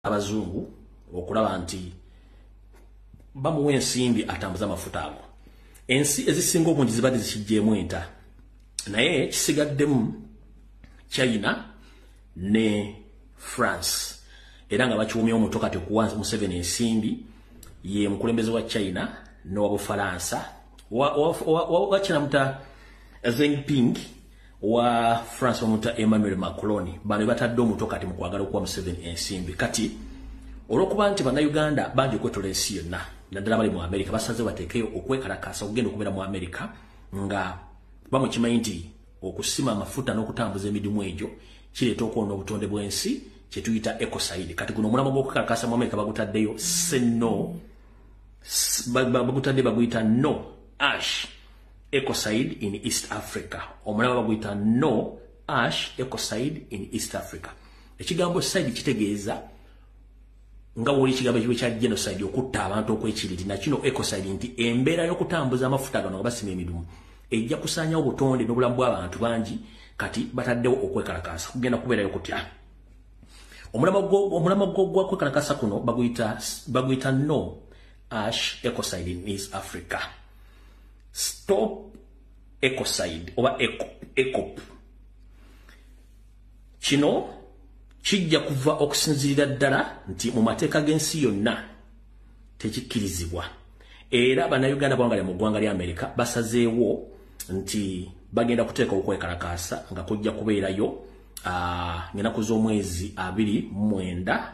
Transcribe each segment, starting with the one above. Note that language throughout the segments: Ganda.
Abazungu okulaba nti bamuwa ensimbi atambuza amafuta ago. Ensi ezisinga obungi zibadde zikiggyemu enta, naye kisigaddemu China ne France, era nga bakiwumya omuto kati okuwa Museveni ensimbi. Ye mukulembeze wa China n'owa Bufalansa, wa China muta Jinping, wa France bamuta Emmanuel Macron. Bano batadde omuto kati mu kwagala okuwa Museveni ensimbi. Kati olw'okuba nti Bannayuganda bangi okwetola ensi yonna, naddala bali mu Amerika, basaze bateekeyo okwekalakaasa okugenda okubeera mu Amerika, nga bamukimanyi nti okusima amafuta n'okutambuza emirimu egyo kireeta okwonoona obutonde bw'ensi, kye tuyita ecocide. Kati guno omulamwa gw'okwekalakaasa mu Amerika bagutaddeyo say no, bagutadde baguyita "No Ash Ecocide in East Africa". Omulaba baguyita "No Ash Ecocide in East Africa". Ekigambo "cide" kitegeeza nga woli ekigambo ekibe kya genocide, okutta abantu okwekiriri. Nakino ecocide, nti embeera y'okutambuza amafuta gano nga basima emirimu ejja kusaanyawo obutonde n'obulamu bw'abantu bangi. Kati bataddewo okwekalakaasa kugenda kubeerayo kutya? Omulamwa gwa kwekalakaasa kuno baguyita "No Ash Ecocide in East Africa", "Stop Ecocide" oba ECOP. Kino kijja kuva okusinziirira ddala nti mu mateeka g'ensi yonna tekikkirizibwa, era Bannayuganda bwangali mu ggwanga lya Amerika basazeewo nti bagenda kuteeka okwekalakaasa nga kujja kubeerayo ng'ennaku z'omwezi 29,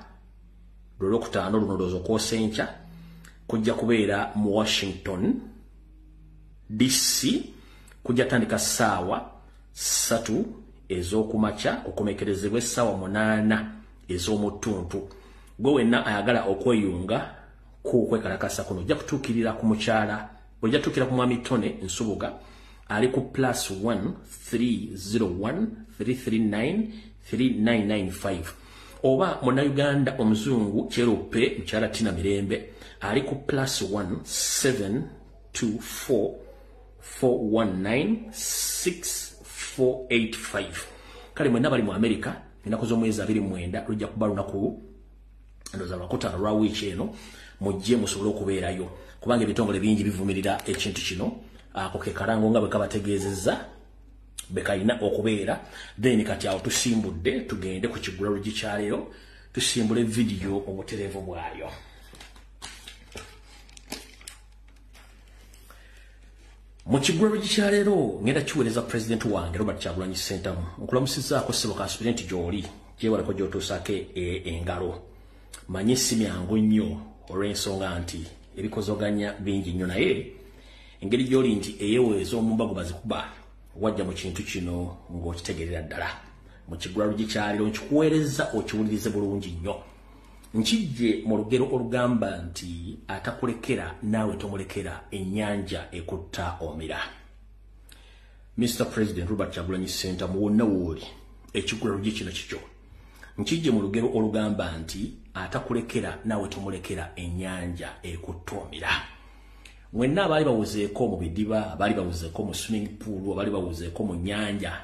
lwolwokutaano luno, ndowooza okwosa enkya, kujja kubeera mu Washington DC. Kujja tandika ssaawa 3 ez'okumakya, okumekerezebwa essaawa 8 ez'omuttuntu. Gwe wenna ayagala okweyunga ku kwekalakasa kuno, ojja kutuukirira ku mukyala, ojja kutuukira ku mwami Tone Nsubuga, ali ku +1 301 339 3995, oba Munnayuganda omuzungu kyeruppe, mukyala Tina Mirembe, ali ku +1 724 419 6485. Kale mwenna bali mu Amerika, ennaku z'omwezi 29 lujja kuba lunaku, ndowooza lwakutaano lwa wiiki eno, mujje musobole okubeerayo, kubanga ebitongole bingi bivumirira ekintu kino. Ako ke kalango nga bwe kabategeezezza be kalina okubeera. Then kati awo tusimbudde, tugende ku kigula luggi kyaleero, tusimbule vidiyo obutereevu bwayo. Mu kigula luggi kyaleero ngenda kiweereza Pulezidenti wange Robert Kyagulanyi Ssentamu. Nkulamusizzaako ssebo, kansubire nti gy'oli gyebaleko gy'otuusaako engalo. Manyi si myangu nnyo olw'ensonga nti ebikozoganya bingi nnyo, naye engeri gy'oli nti eyeweeza omumbago bazikuba, wajja mu kintu kino ng'okitegeerera ddala. Mu kigula luggi kyaleero nkikuweereza okiwulirize bulungi nnyo. Nkijje mu lugero olugamba nti atakulekera naawe tomulekera, ennyanja ekutta omira. Mr President Robert Kyagulanyi Ssentamu, wonna wooli, ekigula luggi kino kikyo. Nkijje mu lugero olugamba nti atakulekera naawe tomulekera, ennyanja ekutta omira. Mwenna abaali bawuzeeko mu bidiba, abaali bawuzeeko mu swimming pool, abaali bawuzeeko mu nnyanja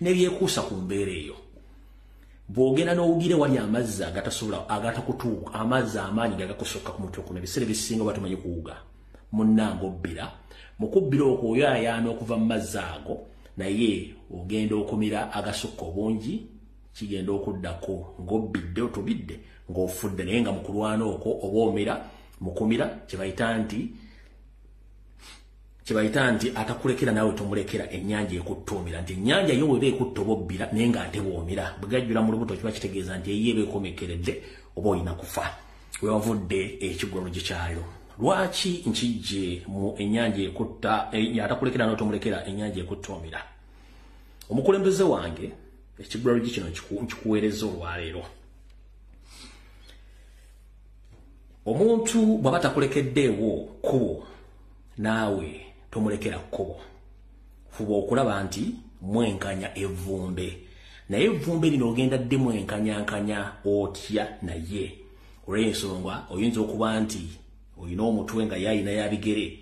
n'ebyekuusa ku mbeera eyo, bw'ogenda n'owugira wali amazzi agatasobola agatakutuuka, amazzi amaanyi gagakusukka ku mutwe kuno, ebiseera ebisinga oba tomanyi kuwuga, munnange obbira. Mu kubbira okwo oyoayaana okuva mu mazzi ago, naye ogenda okumira agasukka obungi, kigenda okuddako ng'obbidde, otubidde, ng'ofudde. Naye nga mu kulwana okwo oba omira, mukumira kyebayita nti atakulekera naawe tomulekera, ennyanja ekuttuumira. Nti ennyanja yo weba ekutta oba obbira, naye ng'ate bw'omira bwe gajjula mu lubuto, kiba kitegeeza nti eyo eba ekomekeredde, oba olina kufa. Wewavudde ekigwalo kyayo. Lwaki nkijje mu ennyanja ekutta, atakulekera naawe tomulekera, ennyanja ekuttuumira? Omukulembeze wange, ekigwalo kino nkikuweereza olwaleero. Omuntu bw'aba takulekeddeewo kkubo, naawe tomulekera kkubo. Fuba okulaba nti mwenkanya evvumbe, naye evvumbe lino ogenda ddi mwenkanyankanya otya? Naye olw'ensonga oyinza okuba nti olina omutwe nga yayina yabigere,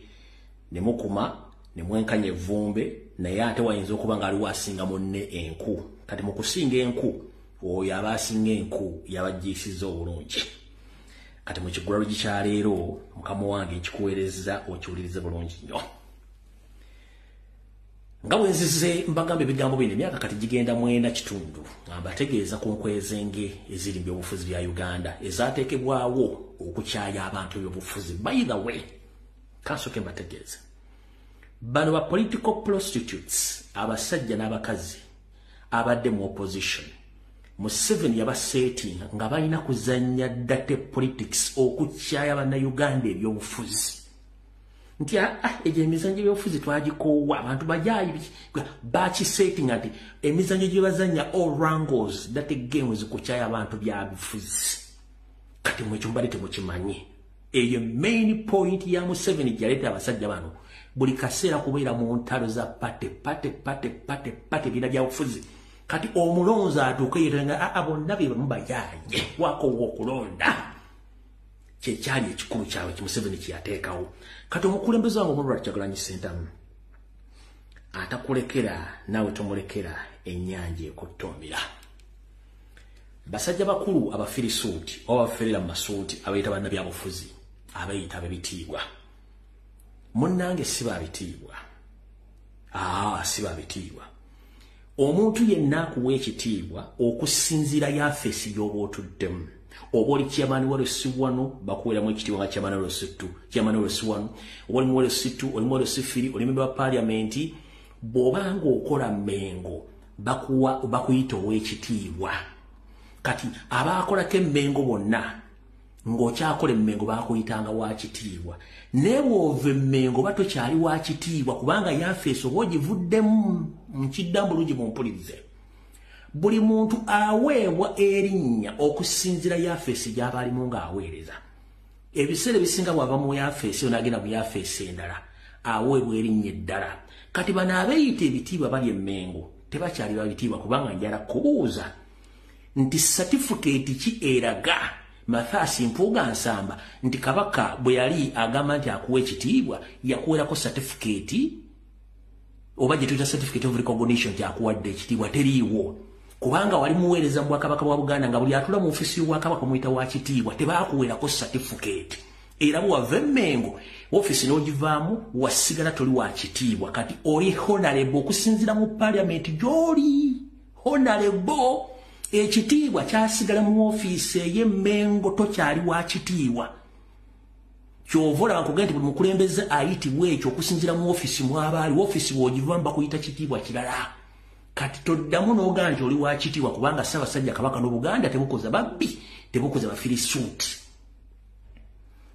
ne mukuma ne mwenkanya evvumbe, naye ate wayinza okuba nga aliwo asinga munne enku. Kati mu kusinga enku Oyo abasinga enku yabajjisiza obulungi. Kati mu kigulalo kya leero mukama wange nkikuweereza okiwulirize bulungi nnyo. Nga bwe nzize mbagamba ebigambo bino emyaka kati gigenda 9.5 nga mbategeeza ku nkwezenge eziri mu byobufuzi bya Uganda ezaateekebwawo okukyaya abantu ebyobufuzi. By the way, kansooke mbategeeze, bano ba political prostitutes, abasajja n'abakazi abadde mu opposition, Museveni yabaseetinga nga balina kuzannya dirty politics okukyaya bannayuganda ebyobufuzi. Nti egyo emizannyo ebyobufuzi twagikoowa, abantu bajayi bakiseetinga nti emizannyo gye bazannya all wrangles, dirty games, kukyaya abantu byabufuzi. Kati mwe ekyo mubadde temukimanyi. Eyo main point ya Museveni gy'aleeta abasajja bano buli kaseera kubeera mu ntalo za party party party party party bina byabufuzi. Kati omulonzi atuuke yeetenga aa bonna be bamu bayaye wakoowa okulonda. Kyekyali ekikulu kyabwe ki Museveni kye yateekawo. Kati omukulembeze wange Omulula Kyagulanyi Ssentamu atakulekera naawe tomulekera ennyanja ekuttombera. Basajja bakulu abafirisuuti oba abaferera mu masuuti abeeyita bannabyabufuzi, abeeyita ab'ebitiibwa, munnange si babitiibwa. Si babitiibwa. Omuntu yenna akuwa ekitiibwa okusinziira yafeesi gy'oba otuddemu. Oba oli chairman wa LC1 bakuweeramu ekitiibwa nga chairman wa LC2, chairman wa LC1, oba oli mu LC2, oli mu LC3, oli member wa parliament, bw'oba ng'okola Mmengo bakuwa bakuyita ow'ekitiibwa. Kati abaakolako Emmengo bonna ng'okyakola Emmengo bakuyitanga wa kitiibwa. Naye bw'ova Emmengo oba tokyali wa kitiibwa kubanga yafeesi oba ogivuddemu. Nkiddamu bulungi mumpulirize. Buli muntu aweebwa erinnya okusinziira yafeesi gy'aba alimu ng'aweereza. Ebiseera ebisinga bw'ava mu yafeesi eyo n'agenda mu yafeesi endala aweebwa erinnya eddala. Kati bano abeeyita ebitiibwa bali Emmengo tebakyali ba bitiibwa kubanga njala kubuuza nti satifikeeti ki eraga Mathias Mpuuga Nsamba nti Kabaka bwe yali agamba nti akuwa ekitiibwa yakuweerako satifikeeti oba gye tuyita certificate of recognition nti akuwadde ekitiibwa? Teriiwo, kubanga wali muweereza mu bwakabaka bwa Buganda nga buli atula mu ofiisi y'obwakabaka omuyita wa kitiibwa, tebakuweerako satifikeeti. Era bwe wava Emmengo ofiisi n'ogivaamu wasigala toli wa kitiibwa. Kati oli honorable okusinziira mu parliament gy'oli honorable. Ekitiibwa kyasigala mu ofiisi ey'Emmengo, tokyali wa kitiibwa. Kyova olaba nkugamba nti buli mukulembeze ayitibwa ekyo okusinziira mu ofiisi mw'aba ali. Ofiisi bw'ogivaamu bakuyita kitiibwa kirala. Kati toddamu n'ogamba nti oli wa kitiibwa kubanga Ssaabasajja Kabaka n'Obuganda tebukoza babbi, tebukoza bafirisuuti.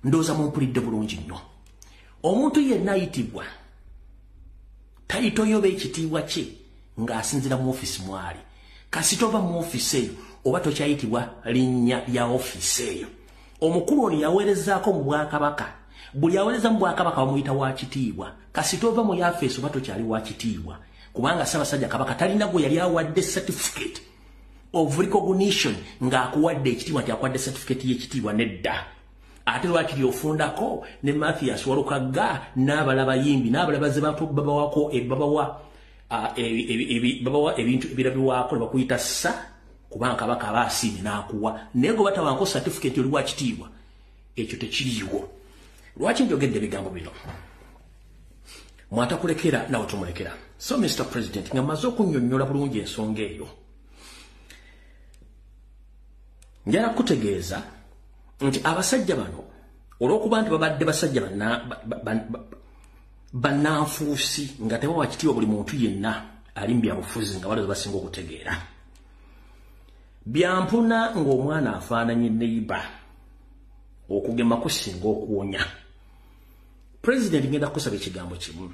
Ndowooza mumpulidde bulungi nnyo. Omuntu yenna ayitibwa title yo oba ekitiibwa kye ng'asinziira mu ofiisi mw'ali. Kasita ova mu ofiisi eyo oba tokyayitibwa linnya lya ofiisi eyo. Omukulu ono yaweerezaako mu bwakabaka, buli aweereza mu bwakabaka bamuyita wa kitiibwa. Kasita ova mu yafeesi oba tokyali wa kitiibwa kubanga Ssaabasajja Kabaka talina gwe yali awadde certificate of recognition ng'akuwadde ekitiibwa nti akuwadde certificate y'ekitiibwa, nedda. Ate lwakiri ofundako ne Mathias Walukagga n'abala bayimbi n'abala bazze babawako babawa babawa ebintu ebirabirwako ne bakuyita ssa kubanga Kabaka aba asiimye n'akuwa, naye gwe batawanko certificate oli wa kitiibwa, ekyo tekiriiwo. Lwaki njogedde ebigambo bino? Mwatakulekera nawe tomulekera. So Mr President, nga mmaze okunnyonnyola bulungi ensonga eyo, njala kutegeeza nti abasajja bano olw'okuba nti babadde basajja bannanfuusi nga tebawa kitiibwa buli muntu yenna ali mu byabufuzi nga balowooza basinga okutegeera, byampuna ng'omwana afaananye neiba, okugema kusinga okuwonya. President, ngenda kukusaba ekigambo kimu.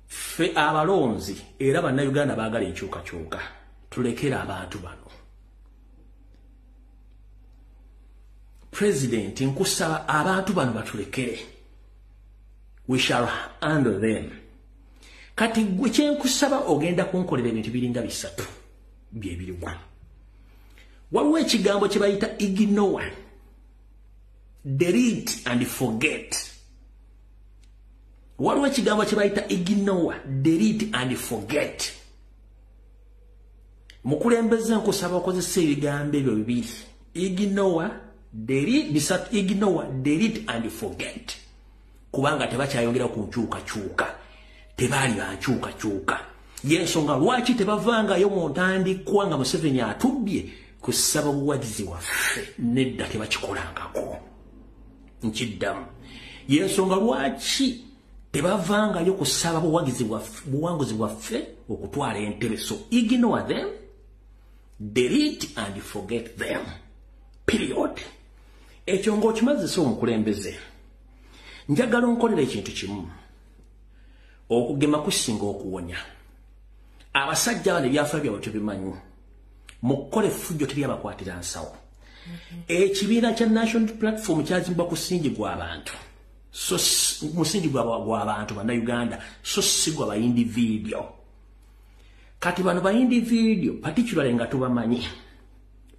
Ffe abalonzi era bannayuganda baagala enkyukakyuka, tulekere abantu bano. President, nkusaba abantu bano batulekere, we shall handle them. Kati gwe kyenkusaba ogenda kunkolera ebintu biringa bisatu byebiriwa. Waliwo ekigambo kye bayita ignore, delete and forget. Waliwo ekigambo kye bayita ignore, delete and forget. Mukulembeze nkusaba okozesa ebigambo ebyo bibiri. Ignore, delete, ignore, delete and forget. Kubanga tebakyayongera ku nkyukakyuka. Tebaali bankyukakyuka. Yensonga lwaki tebavangayo mu ntandikwa nga Museveni atubbye kusaba buwagizi waffe, nedda tebakikolangako. Nkiddamu. Yensonga lwaki tebavangayo kusaba buwagizi waffe, buwanguzi bwaffe okutwala entebe. So ignore them, delete and forget them. Period. Ekyo ng'okimazisa omukulembeze. Njagala onkolera ekintu kimu. Okugema kusinga okuwonya. Abasajja bano ebyafaayo byabwe tubimanyi. Mukole effujjo teryabakwatira nsawo. Ekibiina kya National Platform kyazimbwa ku musingi gw'abantu. So musingi gw'abantu bannayuganda, so si gwa ba individual. Kati bano ba individual particularly nga tubamanyi.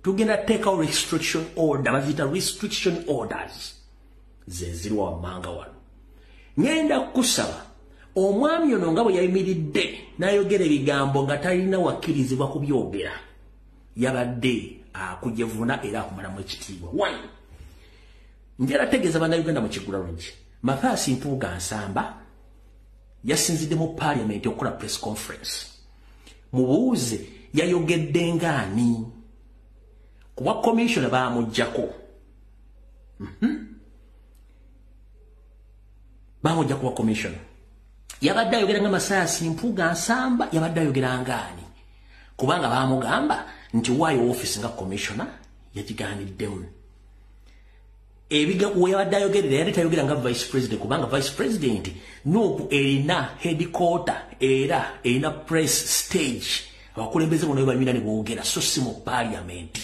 Tugenda take out restriction order, baziyita restriction orders. Ze ziriwa wammanga wano. Ngenda kusaba omwami ono nga bwe yayimiridde n'ayogera ebigambo nga talina wakkirizibwa kubyogera, yabadde akujevuna era akumalamu ekitiibwa. One, njala tegeeza bannayuganda mu kigulalogi. Mathias Mpuuga Nsamba yasinzidde mu parliament okukola press conference. Mubuuze yayogedde ng'ani? Kuba commissioner baamuggyako. Baamuggyako wa commissioner. Yabadde ayogera nga Mathias Mpuuga Nsamba, yabadde ayogera ng'ani? Kubanga baamugamba nti waayo office nga commissioner yagigaaniddemu. Ebiga yabadde ayogerera yali tayogera nga vice president, kubanga vice president NUP erina headquarter era erina press stage. Abakulembeze bonna banyumira ne boogera, so si mu parliament.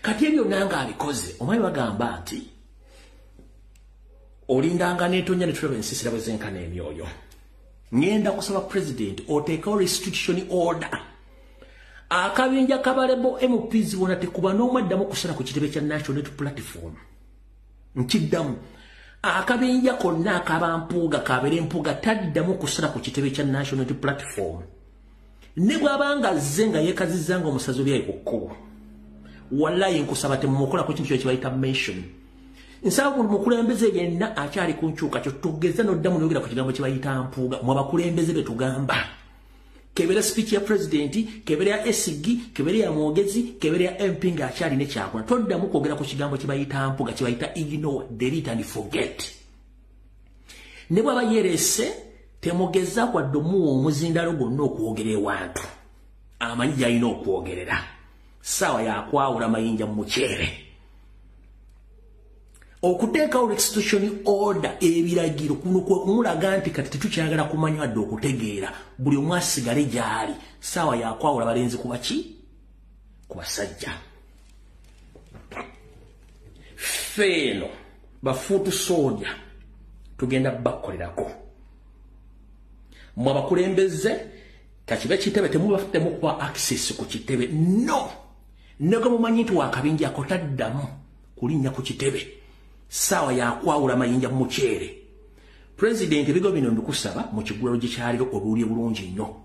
Kati ebyo nanga abikoze, omwami bagamba nti olindanga n'etonya ne tulaba ensisira bwe zenkana emyoyo. Ngenda kusaba president oteekawo restriction order. Akabinja kabalebo MPs bonna tekuba n'omu addamu kusala ku kitebe kya National Platform. Nkiddamu. Akabinja konna akaba Mpuuga kabeere Mpuuga taddamu kusala ku kitebe kya National Platform. Ne bw'abanga azze nga yeekazizza nga omusazi oli ali ku kkubo. Wallahi nkusaba temumukolako kintu kyo kye bayita mention. Nsaba buli mukulembeze yenna akyali ku nkyuka kyo tugeza n'oddamu n'oyogera ku kigambo kye bayita Mpuuga. Mwe abakulembeze be tugamba. Kebera speech ya president, kebera ya SG, kebera ya mwogezi, kebera ya MP ng'akyali ne kyakola. Toddamu kwogera ku kigambo kye bayita Mpuuga, kye bayita ignore, delete and forget. Ne bw'aba yeerese, temugeza kwadde omuwa omuzindalo gwonna okwogera ewantu. Amanyi gy'alina okwogerera. Ssaawa yakwawula mayinja mu muceere. Okuteekawo restitution order ebiragiro kuno kumulaga nti kati tetukyagala kumanya wadde okutegeera, buli omu asigale gy'ali. Ssaawa yakwawula balenzi ku baki? Ku basajja. Ffe eno bafuutu sooja tugenda bakkolerako. Mmwe abakulembeze kakibe kitebe temubafuddemu access ku kitebe. No! Nego mumanyi nti wakabinja ako taddamu kulinnya ku kitebe. Ssaawa yakwawula mayinja mu muceere. President ebigo bino mbikusaba mu kigulalo gye kyaliro obuwulire bulungi nnyo.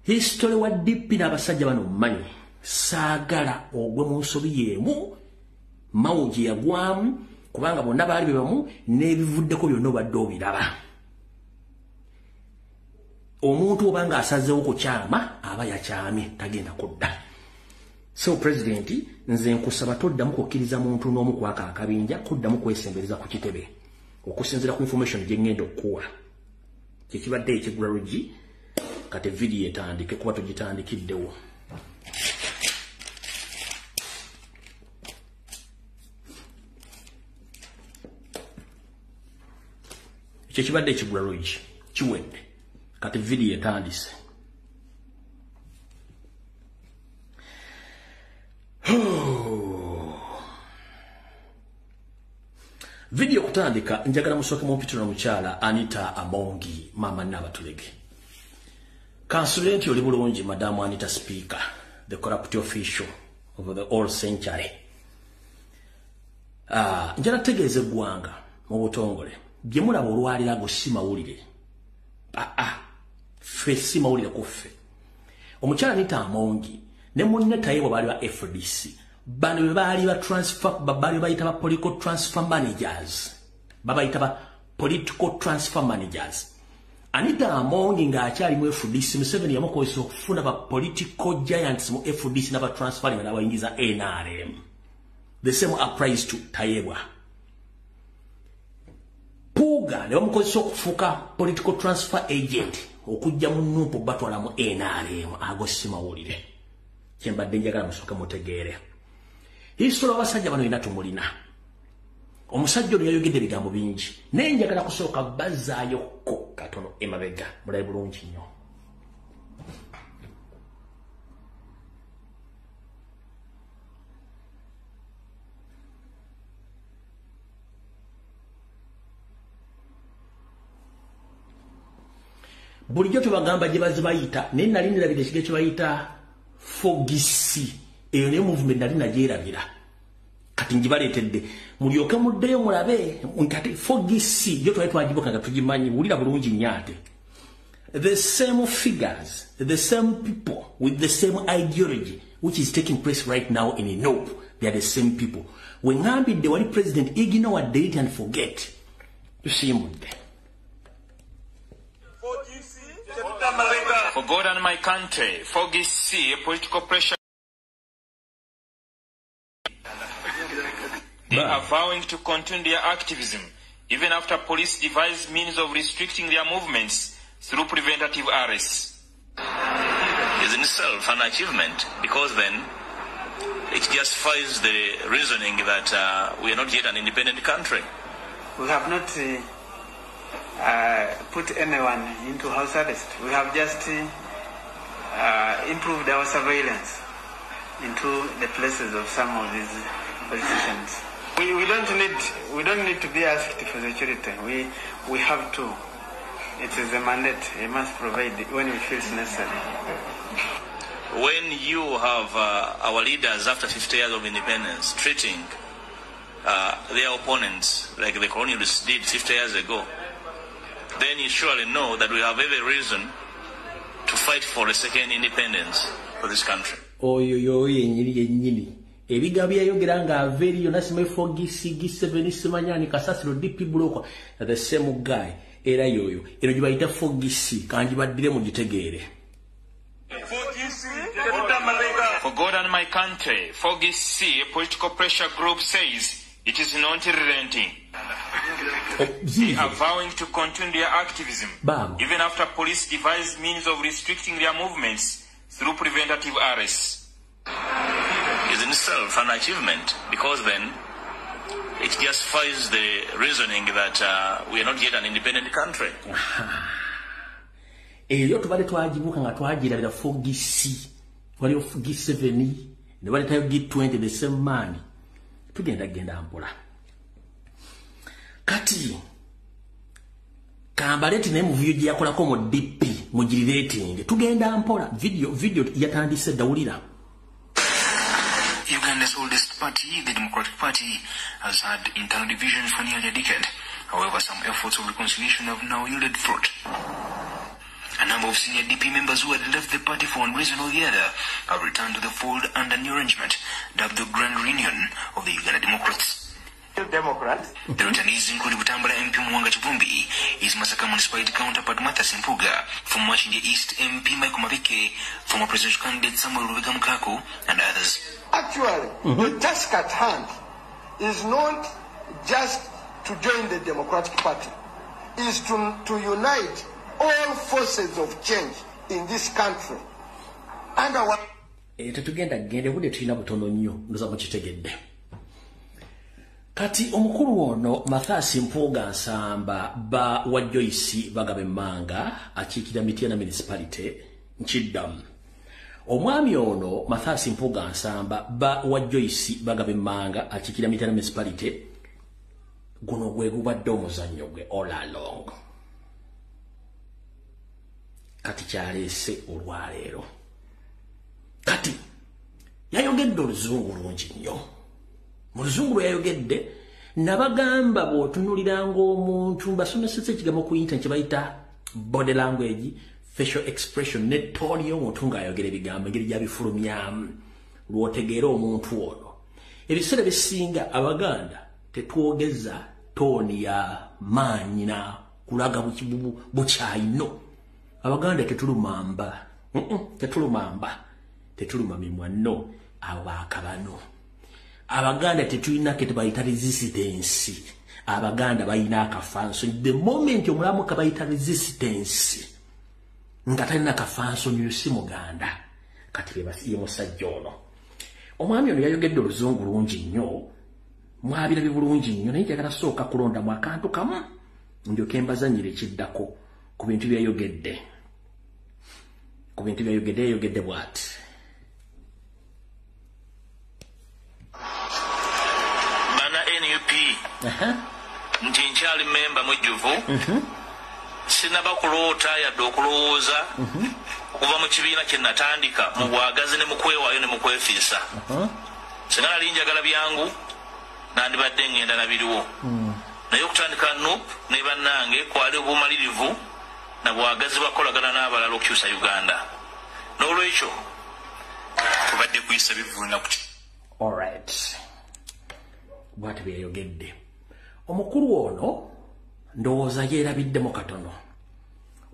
History wa DP n'abasajja bano mmanyi. Saagala ogwe mu nsobi y'emu Mao gye yagwamu, kubanga bonna baali be bamu n'ebivuddeko byonna obadde obiraba. Omuntu oba ng'asazeewo kukyama aba yakyamye, tagenda kudda. So president, nze nkusaba toddamu kukkiriza muntu n'omu kwaka akabinja kuddamu kwesembereza ku kitebe. Okusinziira ku information gye ngenda okukuwa. Kye kibadde ekigulalogi, kati video etandike kuba tugitandikiddewo. Kye kibadde ekigulalogi kiwedde, kati video etandise. Video kutandika njagala musooke mumpitira omukyala Anita Amongi mama Nabatulege. Kansubire nti oli bulungi Madamu Anita Speaker, the corrupt official of the all century. Njala tegeeza eggwanga mu butongole bye mulaba olwaliro ago si mawulire. Ffe si mawulire ku ffe. Omukyala Anita Amongi Ne munne Tayebwa baali ba FDC. Bano be baali ba transfer, baali bayita ba political transfer managers. Babayita ba political transfer managers. Anita Among ng'akyali mu FDC, Museveni yamukozesa okufuna ba political giants mu FDC n'aba transferring n'abayingiza NRM. The same applies to Tayebwa. Mpuuga ne bamukozesa okufuuka political transfer agent okujja mu NUP batwala mu NRM. Ago si mawulire. Kyembadde njagala musooke mutegeere. History abasajja bano ina tumulina. Omusajja ono yayogedde ebigambo bingi, naye njagala kusooka bazzaayokko katono emabega, mulabe bulungi nnyo. Bulijjo tubagamba gye bazze bayita, naye nali nirabira ekigo kye bayita 4GC. Eyo nayo movement nali nagyerabira. Kati ngibaleetedde mulyoke muddeyo mulabe kati 4GC yo twali twagibuka nga tugimanyi. Wulira bulungi nnyo ate. The same figures, the same people with the same ideology which is taking place right now in NUP, they are the same people. We ŋŋambidde wali president ignore, delete and forget. Tusimbudde. For God and my country, 4GC, a political pressure. They are vowing to continue their activism, even after police devised means of restricting their movements through preventative arrests. Is in itself an achievement, because then it justifies the reasoning that we are not yet an independent country. We have not put anyone into house arrest. We have just improved our surveillance into the places of some of these politicians. We don't need to be asked for security. We have to. It is a mandate. We must provide when we feel necessary. When you have our leaders after 50 years of independence treating their opponents like the colonialists did 50 years ago, then you surely know that we have every reason to fight for a second independence for this country. Oyo yo yennyini yennyini. Ebigambo byayogera ng'ava eri yonna simanyi 4GC, G7, simanyani kasasiro DP block, the same guy era yoyo. Eno gye bayita 4GC, kangibaddire mugitegeere. For God and my country, 4GC, a political pressure group, says it is not relenting. They are vowing to continue their activism, even after police devised means of restricting their movements through preventative arrests. Is in itself an achievement, because then it justifies the reasoning that we are not yet an independent country. Eyo tubadde twagibuuka nga twagirabira 4GC, waliwo G7, ne baleetayo G20, the same man. Tugenda genda mpola. Kati kambaleeti naye mu video gye yakolako mu DP mugirireetinge. Tugenda mpola. Video yatandise dawulira. Uganda's oldest party, the Democratic Party, has had internal divisions for nearly a decade. However, some efforts of reconciliation have now yielded fruit. A number of senior DP members who had left the party for one reason or the other have returned to the fold under new arrangement, dubbed the Grand Reunion of the Uganda Democrats. Democrats. The returnees include Butambala MP Muwanga Kivumbi, his Masaka Municipality counterpart Mathias Mpuuga, former Makindye East MP Michael Mabikke, former presidential candidate Samuel Lubega Mukaaku, and others. Actually, the task at hand is not just to join the Democratic Party, is to unite all forces of change in this country. And our... Tetugenda gende budde tulina butono nnyo, ndoza mukitegedde. Kati omukulu ono Mathias Mpuuga Nsamba ba wa Joyce Bagabe Mmanga akiikirira Mityana Municipality nkiddamu. Omwami ono Mathias Mpuuga Nsamba ba wa Joyce Bagabe Mmanga akiikirira Mityana Municipality, guno gwe gubadde omuzannyo gwe all along. Kati kyaleese olwaleero. Kati yayogedde oluzungu lungi nnyo. Mu luzungu lwe yayogedde nabagamba bw'otunuuliranga omuntu, mbasomesesa ekigambo ku internet kye bayita body language, Facial expression ne tone y'omuntu ng'ayogera ebigambo, engeri gy'abifulumyamu, lw'otegeera omuntu ono. Ebiseera bisinga Abaganda tetwogeza tone ya maanyi na kulaga bukyayino. Abaganda tetulumamba, tetulumamba, tetuluma mimwa, no, abo bakabano. Abaganda tetulina ke tubayita resistance. Abaganda balina akafanso. The moment omulamu kabayita resistance, nga talina kafanso, si Muganda. Kati ye musajja ono. Omwami ono yayogedde oluzungu lungi nnyo, mwabirabye bulungi nnyo, naye njagala sooka kulondamu akantu kamu ndyoke mbazannyire ekiddako ku bintu byayogedde. Ku bintu byayogedde, yayogedde bw'ati. Bana NUP nti nkyali memba mujjuvu, sinaba kuloota yadde okulowooza okuva mu kibiina kye natandika mu bwagazi ne mu kwewaayo ne mu kwefiisa. Singa nali njagala byangu nandibadde ngenda nabiriwo, naye okutandika NUP ne bannange kwali obumalirivu na bwagazi bakolagana n'abalala okukyusa Uganda. N'olwekyo kubadde kuyisa bivvulu. Alright, bw'ati bwe yayogedde. Omukulu ono ndowooza yeerabiddemu katono.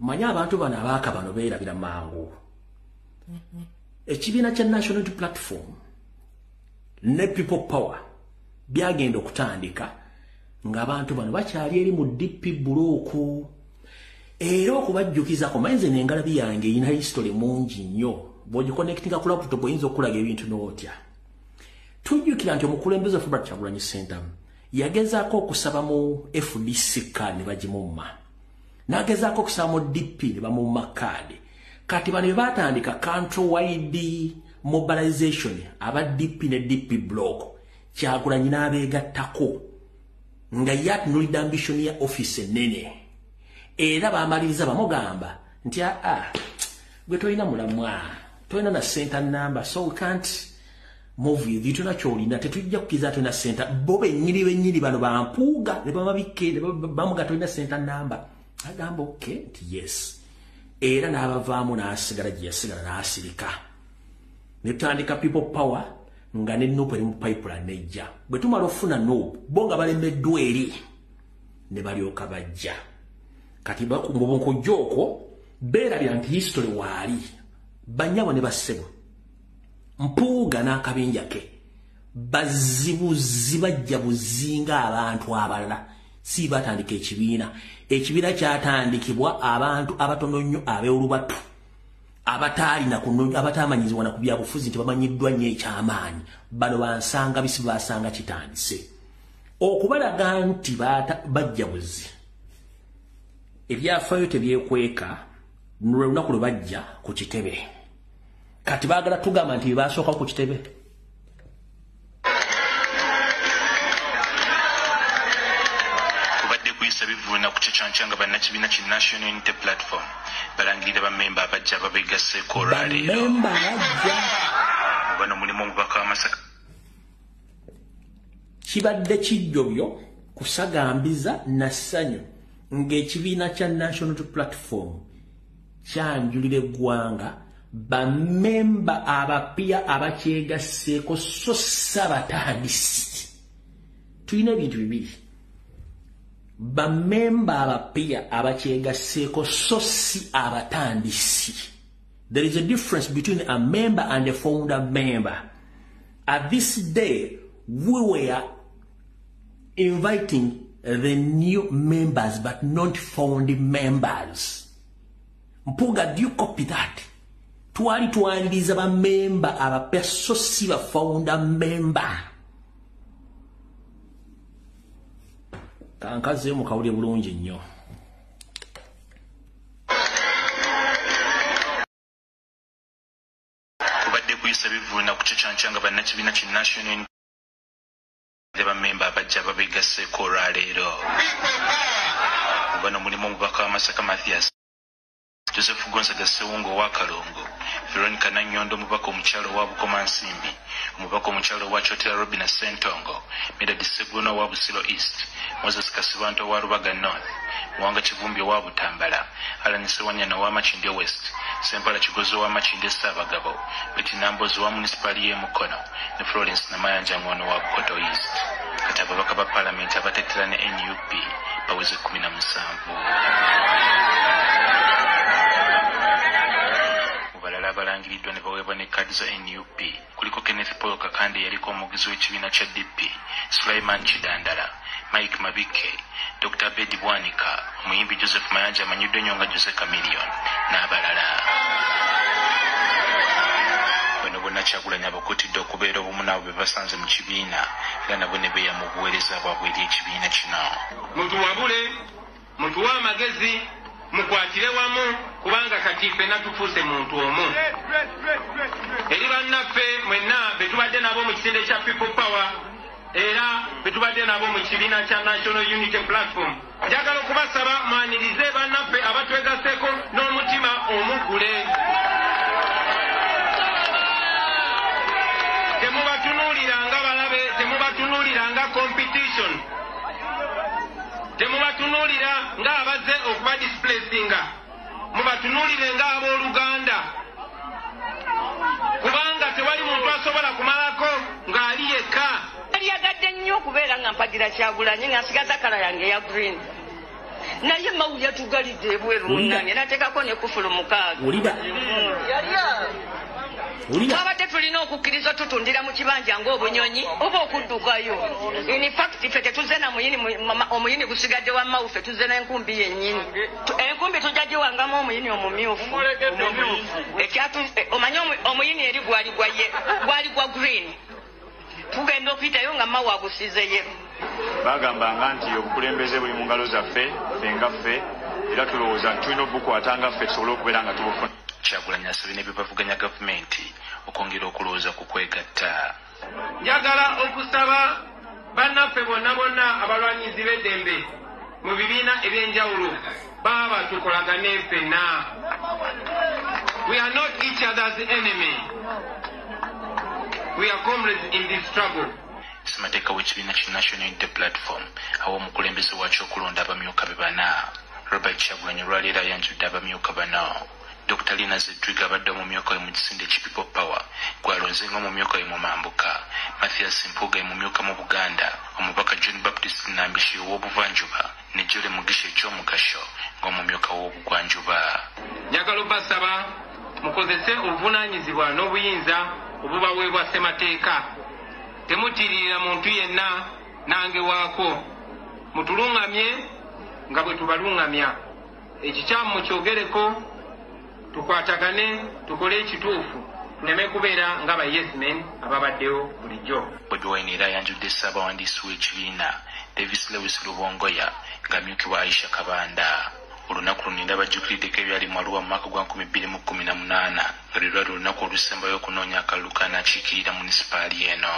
Omanyi abantu bano abaaka bano beerabira mangu. Ekibiina kya National Unity Platform ne People Power byagenda okutandika ng'abantu bano bakyali eri mu DP block. Era okubajjukizako, manyi nze n'engalabi yange erina history mungi nnyo, bw'ogiconnectinga ku laptop oyinza okulaga ebintu n'otya. Tujjukira nti omukulembeze Robert Kyagulanyi Ssentamu yagezaako okusaba mu FDC card ne bagimumma, n'agezaako okusaba mu DP ne bamumma kaadi. Kati bano bye baatandika country wide mobilization, aba DP ne DP block, Kyagulanyi n'abeegattako nga ye atunuulidde ambition ya office ennene. Era baamaliriza bamugamba nti aa, gwe tolina mulamwa, tolina na center number, so we can't move with you, tolina kyolina, tetujja kukkiriza tolina center. Bo bennyini bennyini bano bampuuga ne bamabikke ne bamuga tolina center number. Agamba okay nti yes. Era n'abavaamu n'asigala gye yasigala n'asirika. Ne tutandika People Power nga ne NUP eri mu pipeline nejja. Bwe tumala okufuna NUP, bo nga balemeddwa eri ne balyoka bajja. Kati mu nkujja okwo beerabira nti history waali, bannyabo ne bassebo. Mpuuga n'akabinja ke bazibuzi bajja buzinga abantu abalala, si batandika ekibiina. Ekibiina kyatandikibwa abantu abatono nnyo ab'olubatu, abataalina kunonya, abatamanyizibwa na ku byabufuzi nti bamanyiddwa nnyo ekyamaanyi. Bano bansanga bisi basanga kitandise. Okubalaga nti bajja buzi. Ebyafaayo tebyekweka, lwe lunaku lwe bajja ku kitebe. Kati baagala tugamba nti basooka ku kitebe. Kubadde kuyisa bivvulu na kukicanca nga bannakibiina ki National Unity Platform balangirira bammemba abajja ababeegasseeko olwaleero. Bammemba bajja. Bano mulimu omubaka wa Masaka. Kibadde kijjobyo kusagambiza na ssanyu ng'ekibiina kya National Unity Platform kyanjulira eggwanga bammemba abapya abakyegasseeko, so si abatandisi. Tulina ebintu bibiri. Bammemba abapya abakyegasseeko, so si abatandisi. There is a difference between a member and a founder member. At this day, we were inviting the new members, but not founding members. Mpuuga, do you copy that? Twali twaniriza bammemba abapya, so si ba founder member. Kankazeeyo mukawulire bulungi nnyo. Kubadde kuyisa bivvulu na kukicanca nga bannakibiina ki National Unity bammemba abajja ababeegasseeko olwaleero. Bano mulimu omubaka wa Masaka Mathias Joseph Gonzaga Ssewungu owa Kalongo, Veronica Nanyondo omubaka omukyalo owa Bukomansimbi, omubaka omukyalo owa Kyotera Robina Ssentongo, Medard Sseggona owa Busiro East, Moses Kasibanto owa Rubaga North, Muwanga Kivumbi owa Butambala, Alan Ssewanyana owa Makindye West, Ssempala Kigozi owa Makindye Ssaabagabo, Betty Nambooze owa munisipaali y'e Mukono ne Florence Namayanja Ng'ono owa Bukoto East. Kati ababaka ba Paalamenti abateetera ne NUP baweze 17. Mu balala abalangiriddwa ne baweebwa ne kaadi za NUP kuliko Kenneth Paul Kakande eyaliko omwogezi w'ekibiina kya DP, Sulaiman Kidandala, Mike Mabike, Dr. Abedi Bwanika, omuyimbi Joseph Mayanja amanyiddwa ennyo nga Jose Chameleone n'abalala. Bano bonna Kyagulanyi abakuutidde okubeera obumu n'abo be basanze mu kibiina era nabo ne beeyama obuweereza bwabwe eri ekibiina kino. Mutuwabule, mutuwe amagezi, mukwatire wamu kubanga kati ffenna tufuuse muntu omu. Eri bannaffe mwenna be tubadde nabo mu kisinde kya People Power era be tubadde nabo mu kibiina kya National Unity Platform. Njagala okubasaba mwanirize bannaffe abatwegasseko n'omutima omuggule. Temubatunuulira nga balabe, temubatunuulira nga competition, temubatunuulira nga abazze okuba displacinga, mubatunuulire nga abooluganda, kubanga tewali muntu asobola kumalako ng'ali yekka. Nalyagadde nnyo okubeera nga mpagira Kyagulanyi nga nsigaza kala yange eya green, naye Mao yatugalidde ebweru munnange n'ateekako ne kufulu 6. Twabadde tulina okukkiriza tutundira mu kibanja ng'obunyonyi oba okuddukayo. In fact ffe tetuzze na muyini, omuyini gusigadde wa Mao, ffe tuzze n'enkumbi yennyini. Enkumbi tujja giwangamu omuyini omumyufu. Omanyi omuyini eri gwali gwa green, tugenda okuyitayo nga Mao agusize yero. Bagambanga nti obukulembeze buli mu ngalo zaffe ffe nga ffe, era tulowooza nti tulina obukwata nga ffe tusobole okubeera nga tubufuna. Kyagulanyi asabye ne bebavuganya gavumenti okwongera okulowooza ku kwegatta. Njagala okusaba bannaffe bonna bonna abalwanyizi b'eddembe mu bibiina ebyenjawulo baaba tukolagane ffenna. We are not each other's enemy. We are comrades in this struggle. Ssemateeka w'ekibiina ki National Unity Platform awa omukulembeze waakyo okulonda abamyuka be bana. Robert Kyagulanyi olwaleero ayanjudde abamyuka bano. Dr. Lina Zedriga abadde omumyuka we mu kisinde ki People Power gw'alonze ng'omumyuka we mu Mambuka, Mathias Mpuuga ye mumyuka mu Buganda, omubaka John Baptist Nambishi ow'obuvanjuba ne Jole Mugisha Ekyomugasho ng'omumyuka w'obugwanjuba. Njagala obbasaba mukozese obuvunaanyizibwa n'obuyinza obubaweebwa ssemateeka. Temutiirira muntu yenna nange waako, mutulungamye nga bwe tubalungamya. Ekikyamu mukyogereko, tukwatagane, tukole ekituufu, tuleme kubeera nga ba yes men ababaddewo bulijjo. Bobi Wine era ayanjudde ssaabawandiisi w'ekibiina Davis Lewis Lubongoya ng'amyukibwa Aisha Kabanda. Olunaku luno era bajjukiriddeko ebyali mu Arua mu mwaka gwa 2018 nga lwe lwali olunaku olusembayo okunoonya akalulu k'anaakiikirira munisipaali eno.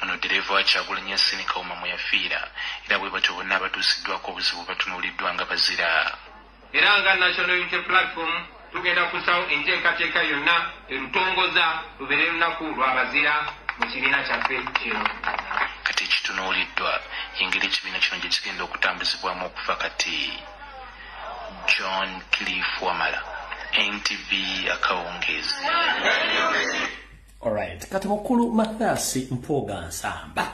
Muno ddereeva wa Kyagulanyi Yasin Kawuma mwe yafiira era bwe batyo bonna abatuusiddwako obuzibu batunuuliddwa nga bazira. Era nga National Unity Platform tugenda kussawo enteekateeka yonna erutongoza lubeere lunaku lw'abazira mu kibiina kyaffe kino. Kati ekitunuuliddwa y'engeri ekibiina kino gye kigenda okutambuzibwamu okuva kati. John Cliff Wamala, NTV akawungeezi. Alright, kati mukulu Mathias Mpuuga Nsamba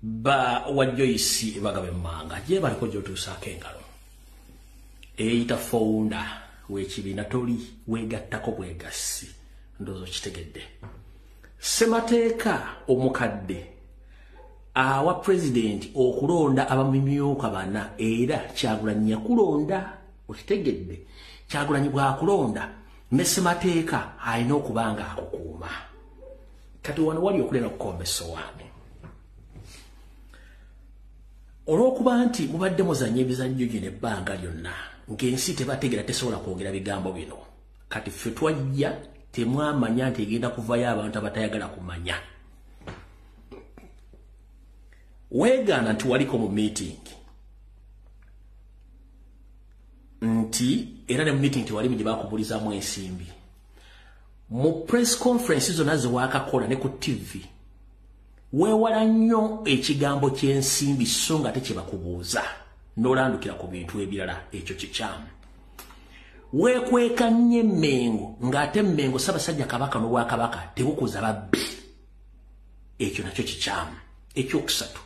ba wa Joyce Bagabe Mmanga gye baliko gy'otuusaako engalo eyita founder w'ekibiina toli weegattako bwegassi, ndowooza okitegedde. Ssemateeka omukadde awa pulezidenti okulonda abamumyuka bana, era Kyagulanyi yakulonda, okitegedde. Kyagulanyi bw'akulonda ne ssemateeka alina okuba nga akukuuma. Kati wano wali okulera okukomba essowaani. Olw'okuba nti mubadde muzannya emizannyo gino ebbanga lyonna ng'ensi tebategeera, tesobola kwogera bigambo bino. Kati ffe twajja temwamanya nti egenda kuvayo abantu abatayagala kumanya. Weegaana nti waliko mu meeting Nti era ne meeting tewali gye bakubulizaamu ensimbi. Mu press conference zonna ze waakakola ne ku TV, weewala nnyo ekigambo ky'ensimbi, so nga tekibakubuuza, n'olandukira ku bintu ebirala. Ekyo kikyamu. Weekweka nnyo Emmengo, ng'ate Emmengo Ssaabasajja Kabaka n'Obwakabaka tebukuza babbi. Ekyo nakyo kikyamu. Ekyokusatu,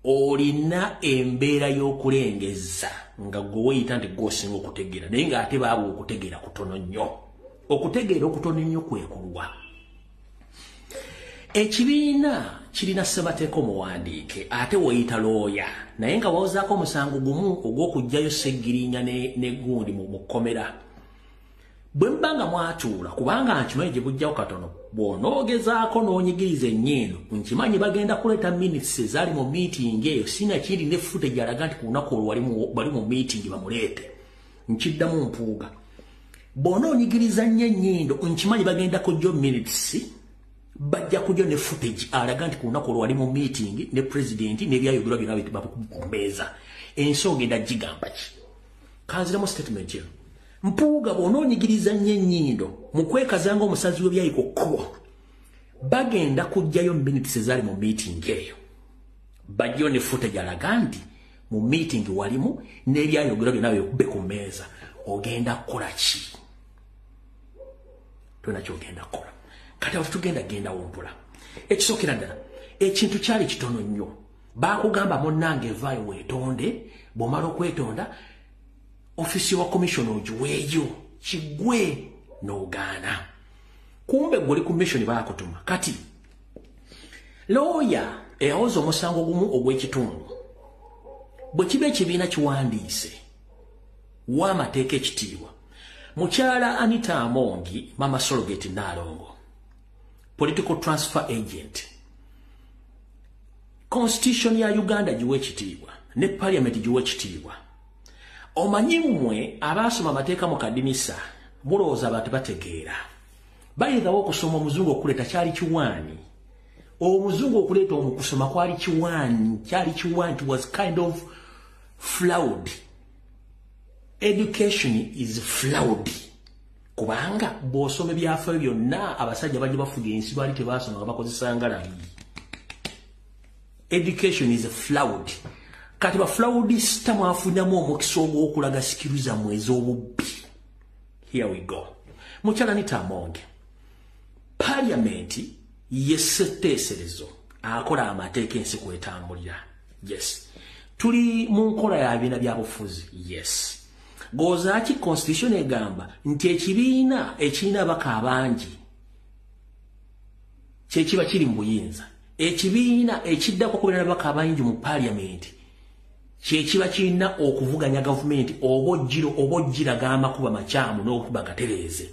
olina embeera y'okulengezza nga gwe weeyita nti gw'osinga okutegeera, naye ng'ate baabwe okutegeera kutono nnyo. Okutegeera okutono nnyo kwe kulwa. Ekibiina kirina ssemateeka omuwandiike, ate weeyita looya, naye nga wawozaako omusango gumu ogw'okuggyayo Ssegirinya ne gundi mu kkomera. Bwe muba nga mwatuula, kubanga nkimanyi gye bujjawo katono, bw'onoogezaako n'onyigiriza ennyindo, nkimanyi bagenda kuleeta minutes ezaali mu meeting eyo, sinakindi ne footage alaga nti ku lunaku olwo bali mu meeting, bamuleete. Nkiddamu, Mpuuga, bw'onoonyigiriza nnyo ennyindo, nkimanyi bagenda kujja minutes, bajja kujja ne footage alaga nti ku lunaku olwo wali mu meeting ne president, n'ebyayogerwa byonna ku mmeeza. Ensi ogenda gigamba ki? Kanziremu statement eno. Mpuuga, bw'onoonyigiriza nnyo ennyindo mu kwekaza ng'omusazi w'ebyayi ku kkubo, bagenda kuggyayo minutes ezaali mu meeting eyo, bajjayo ne footage alaga nti mu meeting walimu, n'ebyayogerwa byonna byokube ku mmeeza. Ogenda kukola ki? Tolina kyogenda kukola. Kati awo tetugenda genda wompola. Ekisookera ddala, ekintu kyali kitono nnyo. Baakugamba, munnange, evaayo weetonde. Bw'omala okwetonda, ofiisi wa commission ogiweeyo, kigwe, n'ogaana. Kumbe gwe oli ku mission, baakutuma. Kati looya eyawoza omusango gumu ogw'ekitundu, bwe kiba ekibiina kiwandiise w'amateeka ekitiibwa, mukyala Anita Amongi, mama surrogate Naalongo, political transfer agent, constitution ya Uganda giwe ekitiibwa ne parliament giwe ekitiibwa. Omanyi mmwe abaasoma amateeka mu kadinisa mulowooza abantu bategeera. Bayinzawo okusoma omuzungu okuleeta kyali kiwaani. Omuzungu okuleeta omukusoma kwali kiwaani, kyali kiwaani. It was kind of flawed. Education is flawed, kubanga bw'osoma ebyafaayo byonna, abasajja bajja bafuga ensi baali tebasoma, nga bakozesa ngalabi. Education is flawed. Kati ba fraudista mwafunyamu omukisa ogw'okulaga skill zammwe ez'obubbi. Here we go. Mukyala Anita Amonge, parliament yesseteeserezo akola amateeka ensi kwetambulira. Yes, tuli mu nkola ya bibiina bya bufuzi. Yes, gozaaki constitution egamba nti ekibiina ekirina abaka abangi kyekiba kiri mu buyinza. Ekibiina ekiddako okubeera n'ababaka abangi mu parliament kyekiba kirina okuvuganya gavumenti oba ojjiro oba ojjiraga amakuba makyamu n'okuba gatereeze.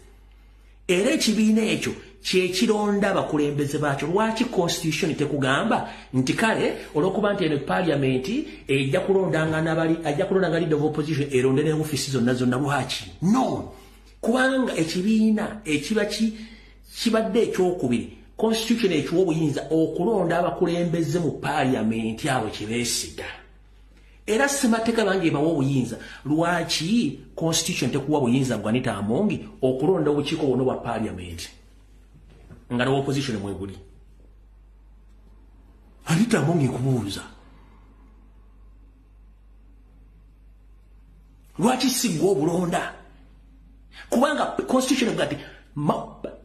Era ekibiina ekyo kyekironda abakulembeze baakyo. Lwaki constitution tekugamba nti kale olw'okuba nti eno parliament ejja kulondanga nabali, ajja kulondanga leader of opposition, eronde ne office zonna zonna? Lwaki no? Kubanga ekibiina ekiba kibadde ekyokubiri, constitution ekiwa obuyinza okulonda abakulembeze mu parliament abo kyebeesiga. Era ssemateeka bangi ebawa obuyinza. Lwaki constitution tekuwa buyinza gwa Anita Amongi okulonda obukiiko bwonna bwa parliament nga ne opposition mwebuli? Anita Amongi, nkubuuza, lwaki si gwe obulonda? Kubanga constitution ega nti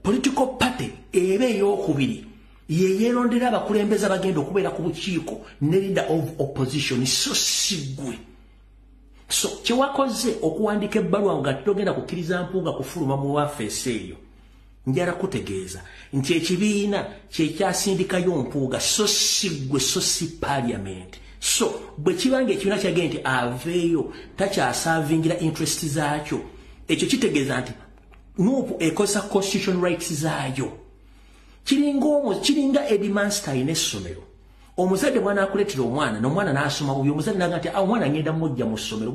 political party eba eyokubiri yeyerondera abakulembeze abagenda okubeera ku bukiiko ne leader of opposition, so siggwe. So kyewakoze okuwandika ebbaluwa nga togenda kukkiriza Mpuuga kufuluma mu wafeesi eyo, njala kutegeeza nti ekibiina kyekyasindikayo Mpuuga, so siggwe, so si parliament. So bwe kibanga ekibiina kyagenda nti aveeyo, takyaservingira interest zaakyo, ekyo kitegeeza nti NUP ekozesa constitution rights zaayo. Kiringa headmaster alina essomero. Omuzadde bw'anaakuleetera omwana, n'omwana n'asoma bubi, omuzadde naga nti, "Ah, omwana ngenda mujja mu ssomero."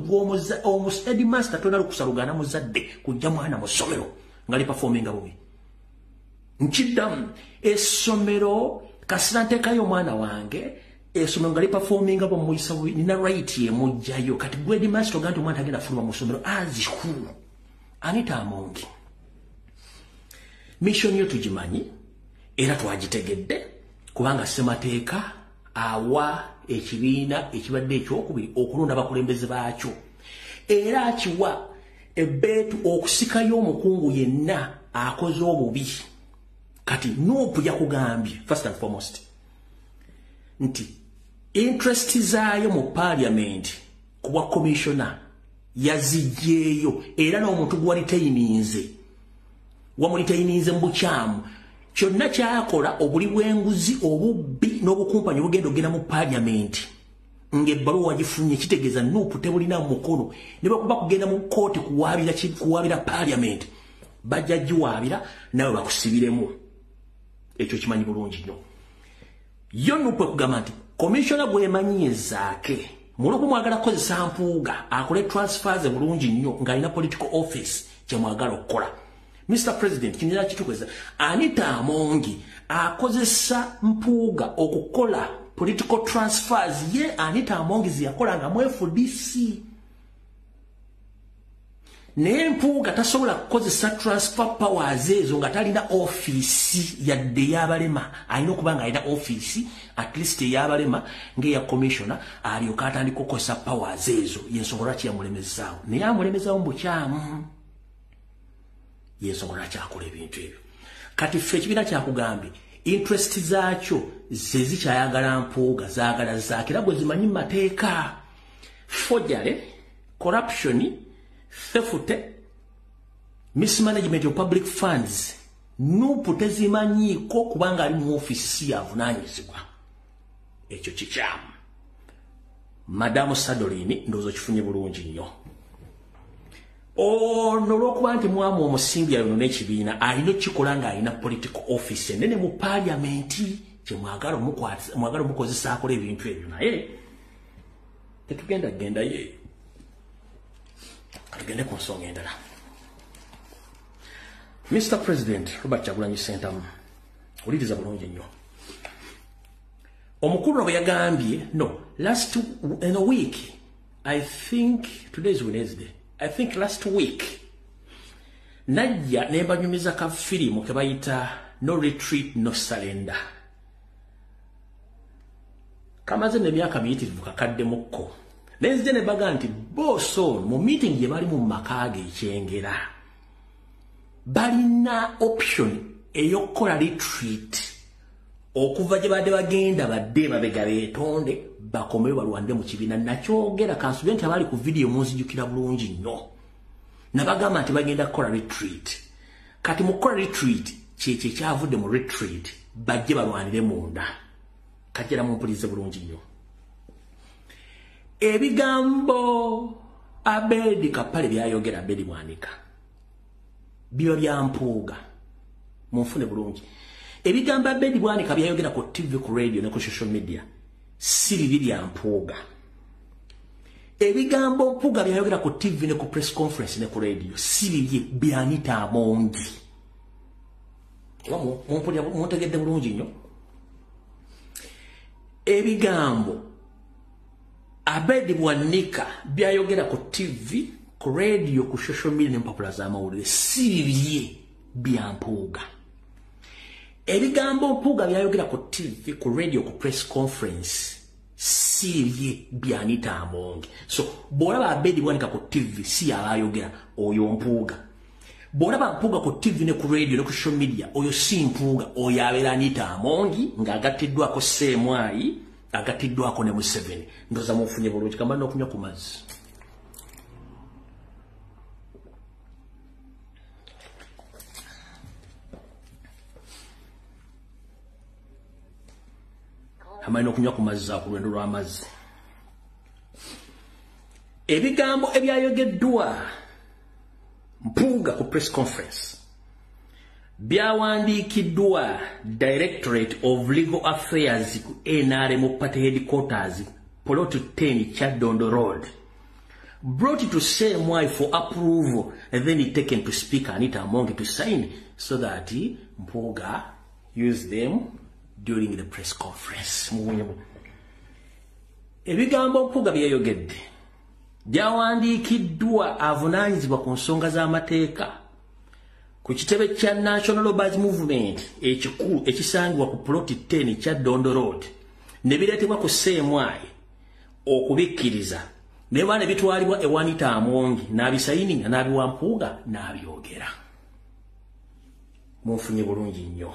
Headmaster tolina lukusa lugaana muzadde kujja mwana mu ssomero nga liperforminga bubi. Nkiddamu, essomero kasita nteekayo omwana wange. Essomero nga liperforminga bamuyisa bubi, nina right emugjayo. Kati gwe headmaster ogamba nti omwana tagenda fuluma mu ssomero, as who? Anita Among, mission yo tugimanyi era twagitegedde, kubanga ssemateeka awa ekibiina ekibadde ekyokubiri okulonda abakulembeze baakyo, era akiwa ebbeetu okusikayo omukungu yenna akoze obubi. Kati NUP yakugambye first and foremost nti interest zaayo mu parliament kuba commissioner yazigyeyo, era n'omuntu gwaritaininze wamulitaininze mu bukyamu. Kyonna kyakola obuli bw'enguzi, obubbi n'obukumpanyi obugenda ogenda mu parliament ng'ebbaluwa wagifunye, kitegeeza NUP tebulina mukono. Ne bwekuba kugenda mu kkooti kuwaabira parliament, bajja giwaabira nawe bakusibiremu. Ekyo kimanyi bulungi nnyo. Yo NUP ekugamba nti commissioner gwemanyi Zaake, mulwokuba mwagala kukozesa Mpuuga akole transfers bulungi nnyo ng'alina political office kyemwagala okukola. Mr. President, kinira kitukweza Anita Among akozesa Mpuuga okukola political transfers ye Anita Among ziyakola nga mu FDC. Naye Mpuuga tasobola kukozesa transfer powers ezo nga talina office yadde y'abalema. Alina okuba nga alina office at least ey'abalema ng'eya commissioner, alyoka atandika okukozesa powers ezo. Yensonga lwaki yamulemezaawo, naye amulemezaawo mu bukyamu. Yensonga lwaki akola ebintu ebyo. Kati ffe ekibiina kyakugambye interest zaakyo ze zikyayagala Mpuuga, zaagala Zaake, era gwe zimanyi mu mateeka. Forgery, corruption, theft, mismanagement of public funds, NUP tezimanyiiko kubanga ali mu ofiisi yavunaanyizibwa. Ekyo kikyamu. Madamu Sadolini, ndowooza okifunye bulungi nnyo. Ono olw'okuba nti mwamu omusimbi ayono n'ekibiina, alina okukikola ng'alina political office ennene mu parliament, kye mwagala omukozesa akola ebintu ebyo. Naye tetugenda gendayo eyo, katugende ku nsonga endala. Mr. President Robert Kyagulanyi Ssentamu, wuliriza bulungi nnyo. Omukulu bwe yagambye, no, last in a week, I think today is Wednesday, I think last week, najja ne banyumiza ka firimu ke bayita No Retreat No Surrender. Kamaze n'emyaka miyitirivu kakaddemukko. Nenzije ne baga nti boss ono mu meeting gye bali mu maka ge Ekyengera, balina option ey'okukola retreat okuva gye badde bagenda badde mabega beetonde bakomeyo balwande mu kibiina. Nakyogera kansubire nti abali ku video munzijukira bulungi nnyo. Nabagamba nti bagenda kukola retreat. Kati mu kukola retreat, kyekyo ekyavudde mu retreat, bajje balwanire munda. Kati era mumpulize bulungi nnyo. Ebigambo Abedi Kapale byayogera, Abedi Bwanika, biba bya Mpuuga. Munfune bulungi. Ebigambo Abedi Bwanika byayogera ku TV, ku radio ne ku social media si bibi bya Mpuuga. Ebigambo Mpuuga byayogera ku TV ne ku press conference ne ku radio si bibye, bya Anita Among. Muntegedde bulungi nnyo. Ebigambo Abedi Bwanika byayogera ku TV, ku radio, ku social media n'empapula z'amawulire si bibye, bya Mpuuga. Ebigambo Mpuuga byayogera ku TV, ku radio, ku press conference si bibye, bya Anita Among. So bw'olaba Abedi Bwanika ku TV si abayogera, oyo Mpuuga. Bw'olaba Mpuuga ku TV ne ku radio ne ku social media, oyo si Mpuuga, oyo abeera Anita Among ng'agattiddwako Ssemwayi, agattiddwako ne Museveni. Ndowooza munfunye bulungi. Kamba n'okunywa ku mazzi. Amanyi n'okunywa ku mazzi ku lwendo lw'amazzi. Ebigambo ebyayogeddwa Mpuuga ku press conference byawandiikiddwa Directorate of Legal Affairs ku NRM Party Headquarters, Plot 10 Kyadondo Road, brought to CMI for approval and then taken to Speaker Anita Among to sign so that Mpuuga used them during the press conference. Ebigambo Mpuuga byeyogedde byawandiikiddwa avunaanyizibwa ku nsonga z'amateeka ku kitebe kya National Robbers Movement ekikulu ekisangibwa ku ploti 10 kya Dondo Road, ne bireetebwa ku CMI okubikkiriza, ne baana bitwalibwa ewanita Amongi n'abisayininga n'abiwa Mpuuga n'abyogera. Munfunye bulungi nnyo,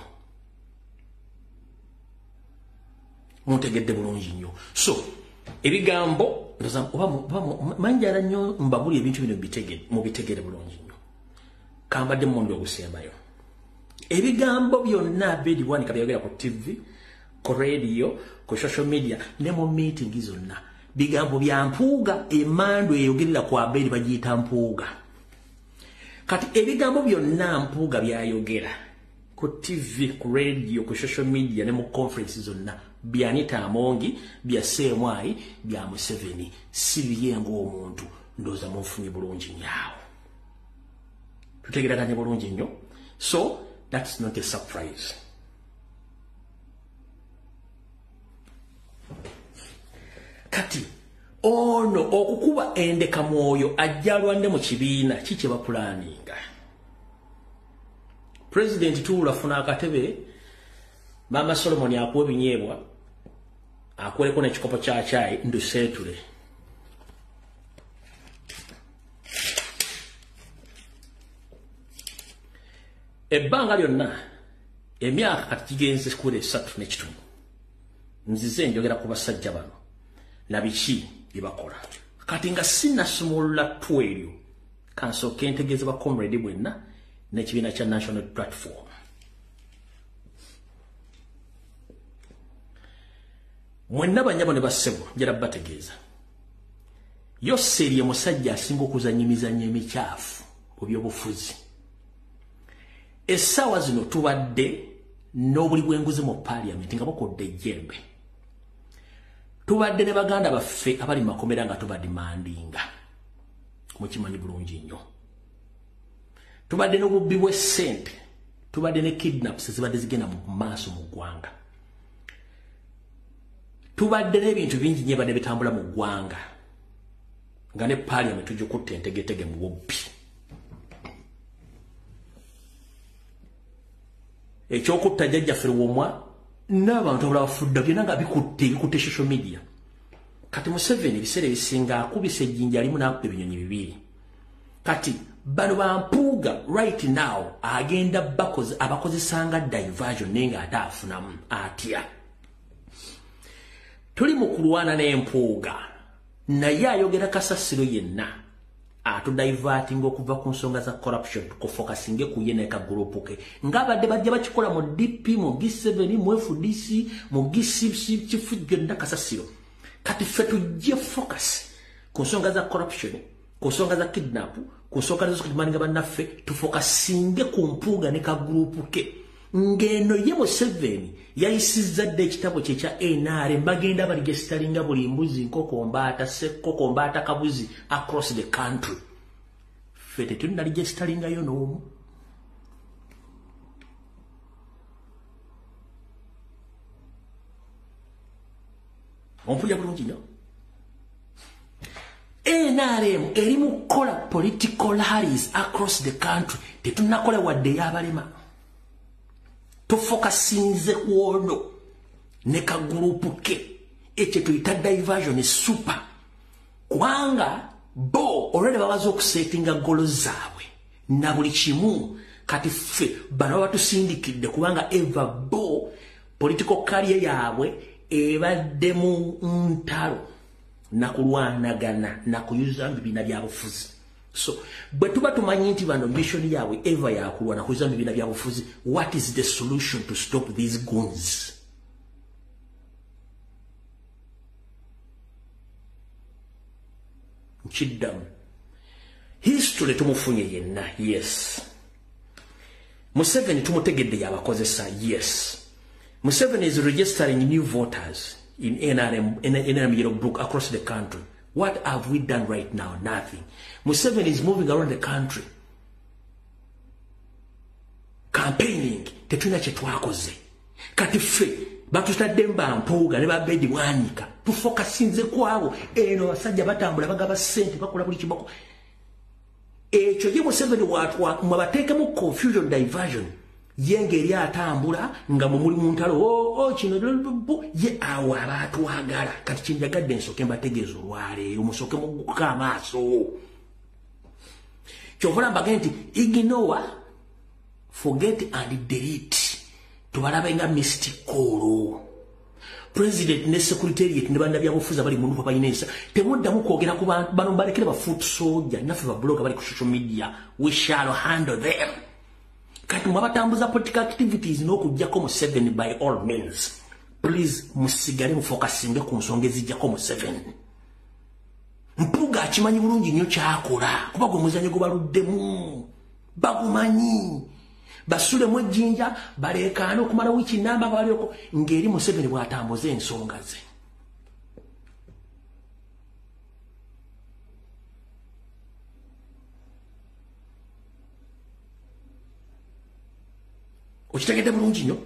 muntegedde bulungi nnyo. So ebigambo manjala nnyo mbabuli ebintu bino mubitegere bulungi nnyo. Kambadde mmondo ogusembayo. Ebigambo byonna Abedi Bwanika byayogera ku TV, ku radio, ku social media ne mu meeting zonna bigambo bya Mpuuga. Emmandu eyogerera ku Abedi bagiyita Mpuuga. Kati ebigambo byonna Mpuuga byayogera ku TV, ku radio, ku social media ne mu conference zonna bya Anita Amongi, bya CMI, bya Museveni, si biye ng'omuntu. Ndowooza munfunye bulungi nnyo, tutegeraganye bulungi nnyo. So that's not a surprise. Kati ono okukuba endeka mwoyo ajja alwanne mu kibiina ki kye bapulaninga. President tuula funa akatebe, Mama Solomon akuwa ebinyeebwa, akuwereko n'ekikopo kya caayi, nduseetule. Ebbanga lyonna emyaka kati kigenze kuwera 3.5 nzize njogera ku basajja bano na biki bye bakola. Kati nga sinnasumulula ttu eryo, kansooke ntegeeze ba comrade bwenna n'ekibiina kya National Platform. Mwenna bannyabo ne bassebo, njala bategeeza Yoseri ye musajja asinga okuzannya emizannyo emikyafu mu byobufuzi. Essaawa zino tubadde n'obuli bw'enguzi mu parliament nga bukodde ejjembe. Tubadde ne baganda baffe abali mu makomera nga tubadimandinga, mukimanyi bulungi nnyo. Tubadde n'obubbi bw'essente, tubadde ne kidnaps zibadde zigenda mu maaso mu ggwanga, tubadde n'ebintu bingi nnyo ebadde bitambula mu ggwanga nga ne parliament tugikutte entegetege mu bubbi. Ekyokutta jjajjaffe Lwomwa n'abantu abalala bafudde byonna nga bikutte social media. Kati Museveni ebiseera ebisinga akubisa ejjinja limu n'akuba ebinyonyi bibiri. Kati bano ba Mpuuga right now agenda abakozesanga diversion naye ng'ate afunamu atya. Tuli mu kulwana n'Empuuga naye ayogera kasasiro yenna atudivertinga okuva ku nsonga za corruption, tukufokasinge ku ye ne ka group ke ng'abadde bajja bakikola mu DP, mu G7, mu FDC, mu G6, kifu byonna kasasiro. Kati ffe tujje focus ku nsonga za corruption, ku nsonga za kidnap, ku nsonga z'okudimaninga bannaffe, tufokasinge ku Mpuuga ne ka group ke. Ngeno ye Museveni yayisizza dda ekitabo kye kya NRM, bagenda baligestalinga buli mbuzi, nkoko, mbaata, sekkoko, mbaata, kabuzi across the country. Ffe tetunnaligesitalingayo n'omu. Ompulira bulungi nnyo. NRM eri mu kukola political rallies across the country, tetunnakola wadde ey'abalema. Tufokasinze ku ono ne ka group ke, ekyo tuyita diversion super, kubanga bo already babaze okusetinga goal zaabwe na buli kimu. Kati ffe bano batusindikidde kubanga eva bo political career yaabwe ebadde mu ntalo na kulwanagana na kuyuza bibiina byabufuzi. So bwe tuba tumanyi nti bano mission yaabwe eva yakulwana kuyuza bibiina byabufuzi, what is the solution to stop these goons? Nkiddamu, history tumufunye yenna, yes. Museveni tumutegedde yabakozesa, yes. Museveni is registering new voters in NRM, NRM Yellow Book across the country. What have we done right now? Nothing. Museveni is moving around the country campaigning. Tetulina kye twakoze. Kati ffe batutadde mba Mpuuga ne ba Abedi Bwanika. Tufokasinze kwabo. Eno abasajja batambula bagaba ssente bakola buli kimu. Ekyo ye Museveni watwa mwabateekemu confusion diversion. Ye ng'eri atambula nga mwe muli mu ntalo oh kino ye awo abatwagala. Kati kinjagadde nsooke mbategeeza olwaleero, musooke mugguka amaaso. Kyova mbagambye nti ignore, forget and delete. Tubalabe nga mystic call. President ne secretariat ne bannabyabufuzi abali mu NUP balina ensa. Temuddamu kwogera ku bantu bano, balekere ba foot soldier naffe ba blogger bali ku social media. We shall handle them. Kati mwabatambuza political activities n'okuggyako Museveni, by all means, please musigale mufokasinge ku nsonga ezijjako Museveni. Mpuga akimanyi bulungi nnyo kyakola, kuba gwe muzannyo gwe baluddemu bagumanyi. Basulemu ejjinja baleekaane okumala wiiki namba nga balioko ng'eri Museveni bw'atambuza ensonga ze. Okitegedde bulungi nnyo?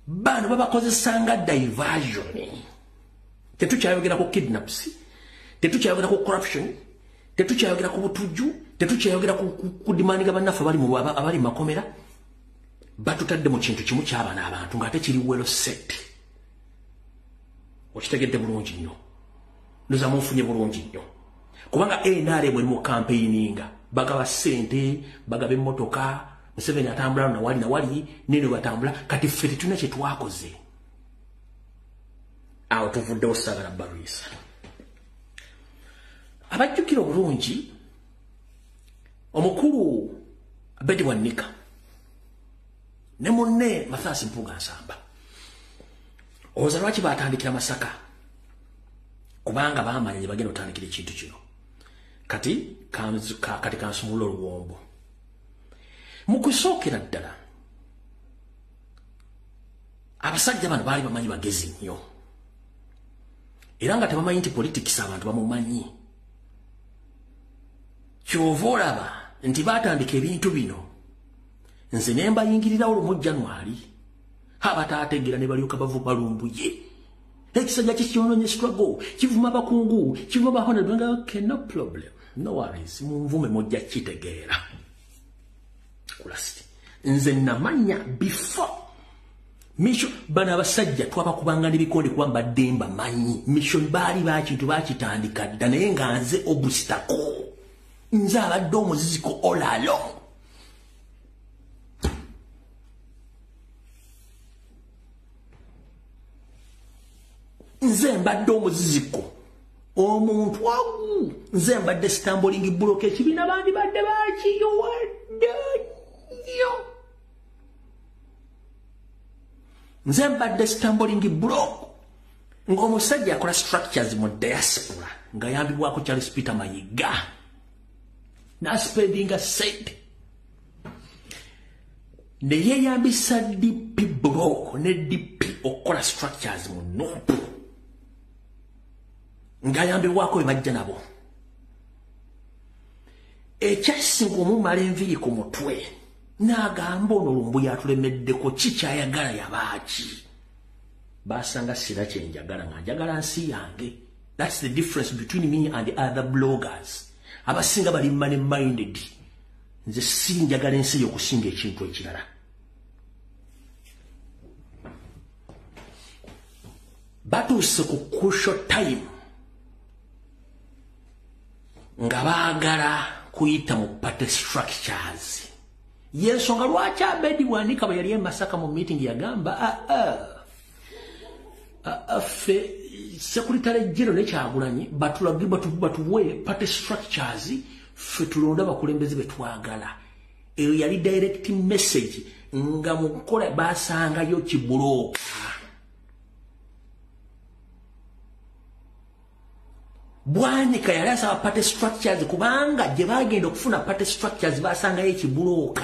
Bano babakozesanga diversion. Tetukyayogera ku kidnaps, tetukyayogera ku corruption, tetukyayogera ku butujju, tetukyayogera ku demandinga bannaffe abali mu abali makomera. Batutadde mu kintu kimu ky'abana abantu ng'ate kiri well set. Okitegedde bulungi nnyo? Ndoza munfunye bulungi nnyo, kubanga NRM eri mu campaigninga, bagaba ssente, bagaba emmotoka. Museveni atambula nawali nawali nene batambula. Kati ffe tetulina kye twakoze awo, tuvuddewo. Saagala balwisa. Abajjukira obulungi omukulu Abedi Bwanika ne munne Mathias Mpuuga Nsamba, olowooza lwaki batandikira Masaka? Kubanga baamanya gye bagenda otandikira ekintu kino. Kati kati kansumulula oluwombo. Mu kusookera ddala, abasajja bano baali bamanyi bagezi nnyo, era nga tebamanyi nti politics abantu bamumanyi. Kyova olaba nti batandika ebintu bino, nze ne mbayingirirawo lumu January, abataategeera ne balyoka bavu balumbuye ekisajja kikyonoonye struggle, kivuma abakungu, kivuma ba. Okay, no problem, no worries, munvume, mujja kitegeera. Kulasti nze namanya before mission. Bano abasajja twabakubanga n'ebikonde kuba mbadde mbamanyi. Mission baali bakintu bakitandika dda, naye nga nze obstacle, nze abadde omuziziko all along. Nze mbadde omuziziko, omuntu agu nze mbadde stumbling block. Ekibiina bandi badde bakiyowadde nnyo. Nze mbadde stumbling block ng'omusajja akola structures mu diaspora nga yambibwako Charles Peter Mayiga naspendinga sente ne yeeyambisa DP block ne DP okukola structures mu NUP ng'ayambibwako be bajja nabo. Ekyasinga omumala enviiri ku mutwe, n'agamba, "Ono Lumbuye atulemeddeko, kikyayagala yabaaki?" Basanga sira kyenjagala, nga njagala nsi yange. That's the difference between me and the other bloggers. Abasinga bali money minded, nze si njagala ensi yokusinga ekintu ekirala. Batuuse ku crucial time nga baagala kuyita mu party structures. Yensonga lwaki Abedi Bwanika bwe yali e Masaka mu meeting yagamba, "Ffe secretary general ne Kyagulanyi batulage, batuwe party structures, ffe tulonde abakulembeze be twagala." Eyo yali direct message nga mukola basangayo kibulooka. Bwanika yali asaba party structures kubanga gye bagenda okufuna party structures basangayo ekibulooka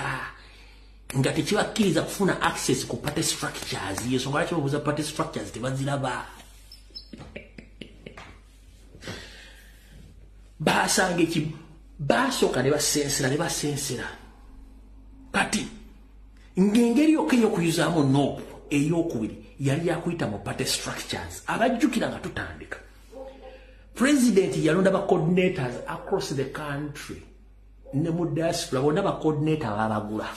nga tekibakkiriza kufuna access ku party structures. Yensonga lwaki babuuza party structures tebaziraba. Basanga eki basooka ne basensera ne basensera. Kati ng'engeri yokka ey'okuyuzaamu NUP Eyokubiri yali yakuyita mu party structures. Abajjukira nga tutandika, president yalonda ba coordinators across the country ne mu diaspora. Bonna ba coordinator babagula,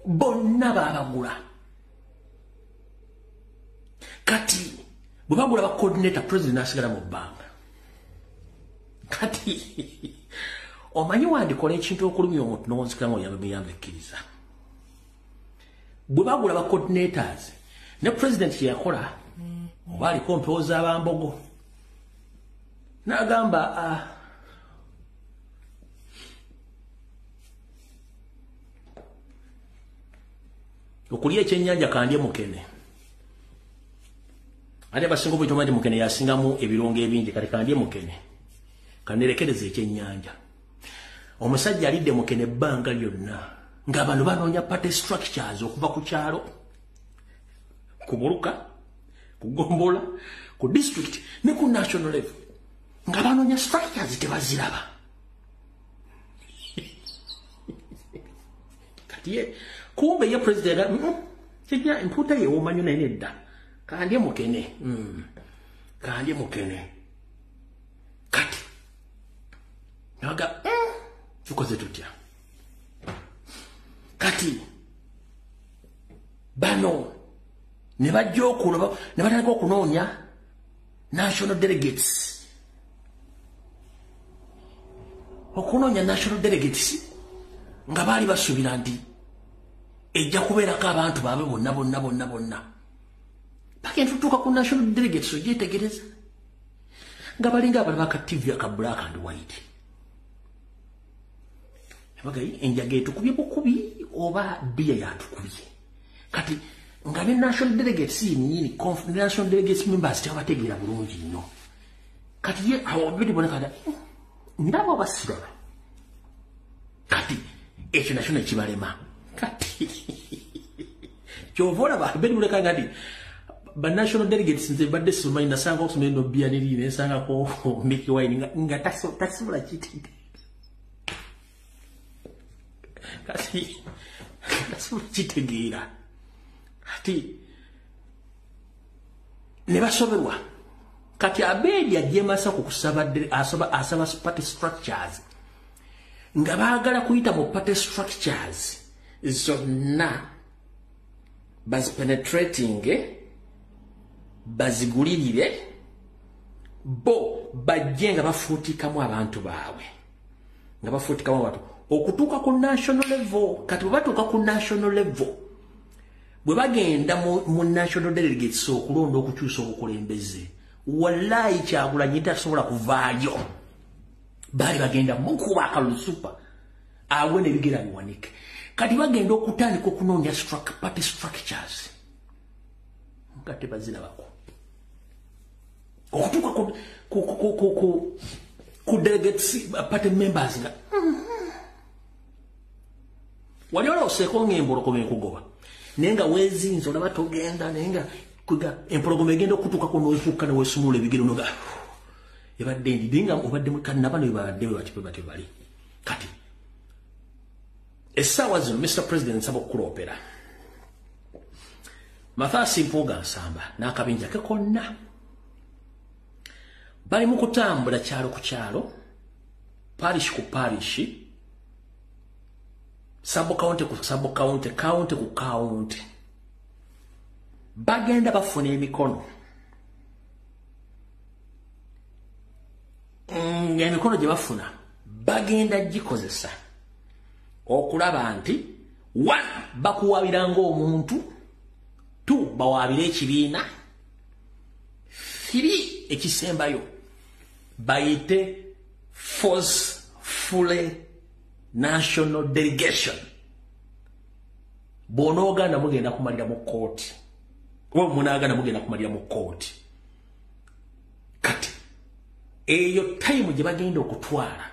bonna babagula. Kati bwe bagula ba coordinator, president asigala mu bbanga. Kati omanyi wandikola ekintu okulumya omuntu n'onzikira nga oyamba muyamba ekkiriza. Bwe bagula ba coordinators, ne president kye yakola, oba aliko mpewo z'abambogo, n'agamba okulya ekyennyanja kandye mukene. Ate abasinga obuyitoma nti mukene yasingamu ebirungo ebingi, kati kandye mukene, kanerekereza ekyennyanja. Omusajja alidde mukene ebbanga lyonna nga bano banoonya party structures okuva ku kyalo, ku muluka, ku gombola, ku district ne ku national level, nga banoonya structures tebaziraba. Kati ye kumbe ye president kijja empuuta yeewoma nnyo, naye nedda, kandye mukene, kandye mukene. Kati naga tukoze tutya? Kati bano ne bajja okuloba ne batandika okunoonya national delegates, okunoonya national delegates, nga baali basuubira nti ejja kubeerako abantu baabwe bonna bonna bonna bonna. Bagenda tutuuka ku national delegates, ogyetegereza nga balinga abalaba ka TV aka black and white. Baga enjaga etukubye bukubi oba bbiya yatukubye. Kati nga ne national delegates yennyini, national delegates members tebabategeera bulungi nnyo. Kati ye awo biri boneka ndaba basiraba. Kati ekyo nakyo ne kibalema. Kati kyova olaba beri muleka nga nti ba national delegates, nze badde simanyi, nasanga okusoma eno bbiya neri nensangako Mickey Wine nga tasobola kitidde. Kati tasobola kitegeera. Kati ne basoberwa. Kati Abedi ajja Masaka kusaba, asaba party structures, nga baagala kuyita mu party structures zonna bazipenetrating, bazigulirire, bo bajje nga bafuutikamu abantu baabwe, nga bafuutikamu abantu okutuuka ku national level. Kati bwe batuuka ku national level, bwe bagenda mu national delegates okulonda okukyusa obukulembeze, wallayi Kyagulanyi tasobola kuvaayo. Baali bagenda mukuba akalulu super awe nebigera biwanike. Kati bagenda okutandika okunoonya party structures nga tebazirabako okutuuka ku delegates, party members, nga wali olooseeko ng'empologoma ekugoba, naye nga weezinze olaba togenda, naye nga empologoma egenda okutuukako n'ozuukuka ne weesumulula ebigere noga ebadde ndi, naye nga obadde nabano bebabadde bwe batyo bwe batyo bali. Kati essaawa zino, Mr President, nsaba okukuloopera Mathias Mpuuga Nsamba n'akabinja ke konna. Bali mu kutambula kyalo ku kyalo, parish ku parish, sub county ku sub county, county ku county, bagenda bafuna emikono. Emikono gye bafuna bagenda gikozesa okulaba nti one, bakuwabira ng'omuntu; two, bawaabira ekibiina; three, ekisembayo, bayite forcefully national delegation. Bw'onooganda mugenda kumalira mu kkooti, oba munaaganda mugenda kumalira mu kkooti. Kati eyo time gye bagenda okutwala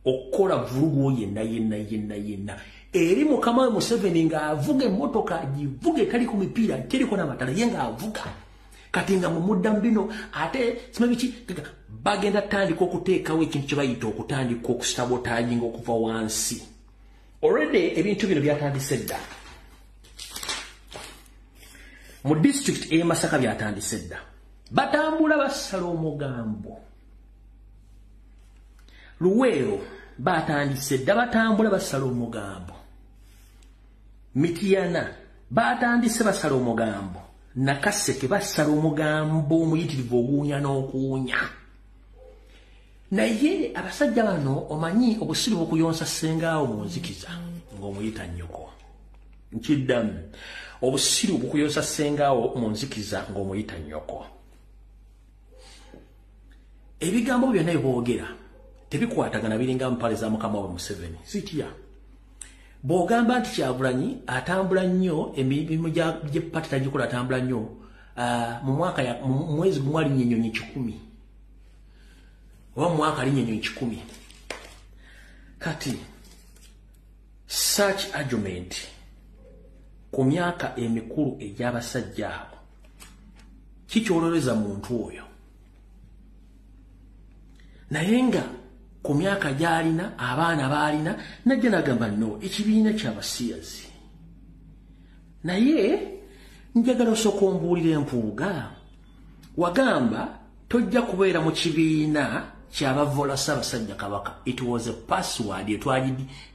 okukola vulugu yenna yenna yenna yenna eri mukama we Museveni ng'avuga emmotoka, agivuga etali ku mipiira, teriko n'amatala, ye ng'avuga. Kati nga mumudda mu bino ate simanyi biki, bagenda tandika okuteekawo ekintu kye bayita okutandika okusabotaginga okuva wansi. Already ebintu bino byatandise dda. Mu district e Masaka byatandise dda. Batambula basala omugambo. Luweero batandise dda, batambula basala omugambo. Mityana batandise basala omugambo. Nakaseke basala omugambo omuyitirivu oguwunya n'okuwunya. Naye abasajja bano omanyi obusiru bw'okuyonsa ssengaawo mu nzikiza ng'omuyita nnyoko. Nkiddamu, obusiru bw'okuyonsa ssengaawo mu nzikiza ng'omuyita nnyoko. Ebigambo byonna bye boogera tebikwatagana, biringa mpale za mukama waabwe Museveni. Sitya. Bw'ogamba nti Kyagulanyi atambula nnyo, emirimu gy'eppati tagikola, atambula nnyo, mu mwaka mu mwezi gumu alinnya ennyonyi 100. Oba mu mwaka alinnya ennyonyi 100. Kati such argument ku myaka emikulu egy'abasajja abo kikyololeza muntu oyo. Naye nga ku myaka gy'alina, abaana b'alina, najja n'agamba no, ekibiina ky'abasiyazi. Naye njagala osooka ombuulira empuuga. Wagamba tojja kubeera mu kibiina ky'abavvoola Ssaabasajja Kabaka. It was a password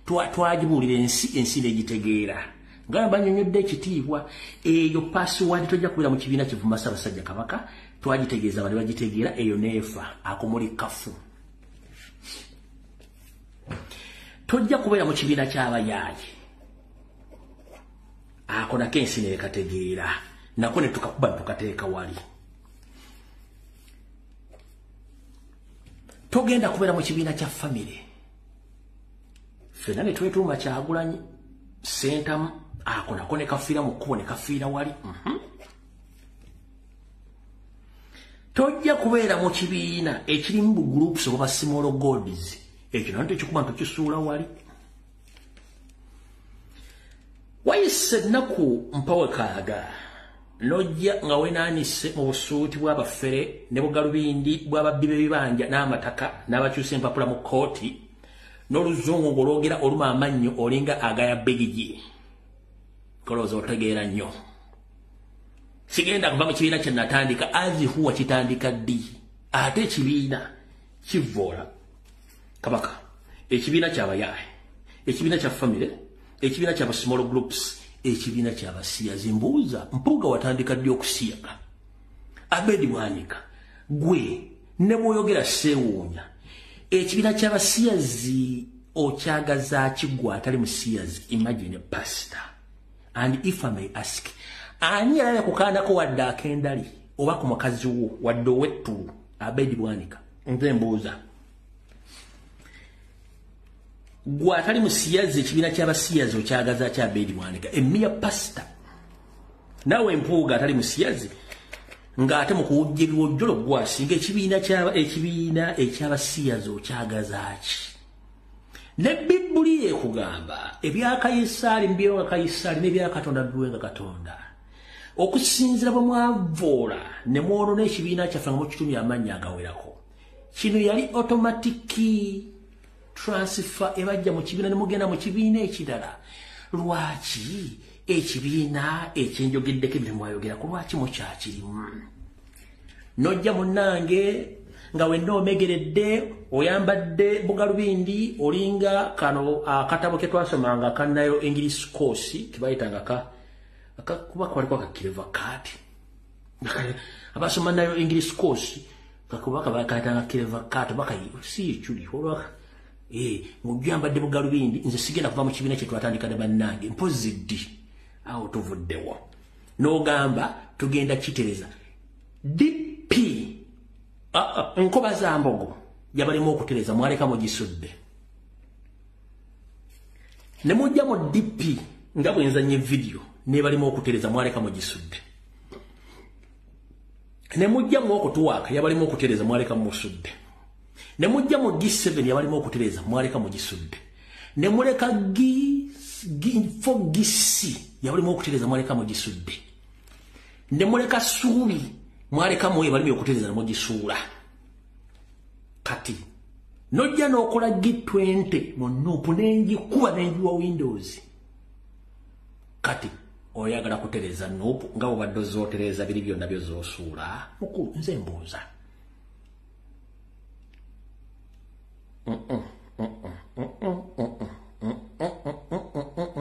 twagibuulira ensi, ensi n'egitegeera. Nga bannyonnyodde ekitiibwa, eyo password tojja kubeera mu kibiina kivuma Ssaabasajja Kabaka, twagitegeeza bali bagitegeera, eyo n'efa akomuli kafu. Tojja kubeera mu kibiina ky'abayaaye. Ako nako ensi n'ekategeera. Nako ne tukakuba tukateeka wali. Togenda kubeera mu kibiina kya famire. Ffenna ne twetuuma Kyagulanyi Ssentamu, ako nako ne kafiira mu kkubo ne kafiira wali. Tojja kubeera mu kibiina ekirimu bu groups oba small gods. Ekyo nakyo tekikuba ntukisuula wali. Wayise ennaku mpawekaaga n'ojja nga weenaanise mu busuuti bw'abafere ne bugalubindi bw'ababbi b'ebibanja n'amataka n'abakyusa empapula mu kkooti n'oluzungu ng'olwogera oluma amannyo olinga agaya begigi. Kolowooza otegeera nnyo. Sigenda kuva mu kibiina kye natandika, azihuwa kitandika ddi? Ate ekibiina kivvoola Kabaka, ekibiina ky'abayaaye, ekibiina kya famire, ekibiina ky'aba small groups, ekibiina ky'abasiyazi. Mbuuza, Mpuuga watandika ddi okusiyaga? Abedi Bwanika, gwe ne bw'oyogera seewuunya. Ekibiina ky'abasiyazi okyagaza ki gwe atali musiyazi? Imagine pastor. And if I may ask, ani yalala kukaanako wadde ak'endali oba ku mukazi wo wadde ow'ettulu? Abedi Bwanika, nze mbuuza. Gwe atali musiyazi ekibiina ky'abasiyazi okyagaza ki Abedi Bwanika? Emiya pastor. Naawe Mpuuga atali musiyazi ng'ate mu kuwujja ebiwojjolo gwasinga ekibiina eky'abasiyazi okyagaza ki? Ne Bibuli ekugamba ebya Kayisaali mbiwenga Kayisaali n'ebya Katonda mbiwenga Katonda. Okusinziira bwe mwavoola ne mwonoona ekibiina kyaffe nga mukitumya amannya agawerako. Kino yali automatic transfer ebajja mu kibiina ne mugenda mu kibiina ekirala. Lwaki ekibiina ekyenjogeddeko ebyo mwayogerako lwaki mukyakirimu? Nojja munnange nga wenna omegeredde, oyambadde bugalubindi, olinga kano akatabo ke twasomanga aka Nayo English course ke bayitanga kuba kwaliko akakireva kaati. Abasoma Nayo English course kakuba kabakayitanga kireva kaati si ekuli olwa ng'oyambadde bugalubindi, nze sigenda kuva mu kibiina kye twatandika ne bannange, mpozzi ddi awo tuvuddewo. N'ogamba tugenda kitereza. DP nkoba za mbogo yabalimu okutereza, mwaleka mugisudde. Ne mujja mu DP nga bwe nzannye vidiyo nebalimu okutereza, mwaleka mugisudde. Ne mujja mu okutuwaaka yabalimu okutereza, mwaleka musudde. Ne mujja mu G7 yabalimu okutereza, mwaleka mugisudde. Ne muleka G4GC yabalimu okutereza, mwaleka mugisudde. Ne muleka Suubi mwaleka mwe balimu okutereza mugisuula. Kati nojja n'okola G20 mu NUP n'engikuba n'enjiwa Windows. Kati Oyagala kutereza NUP nga bw'obadde ozootereza biri byonna by'ozoosuula. Mukulu nze mbuuza.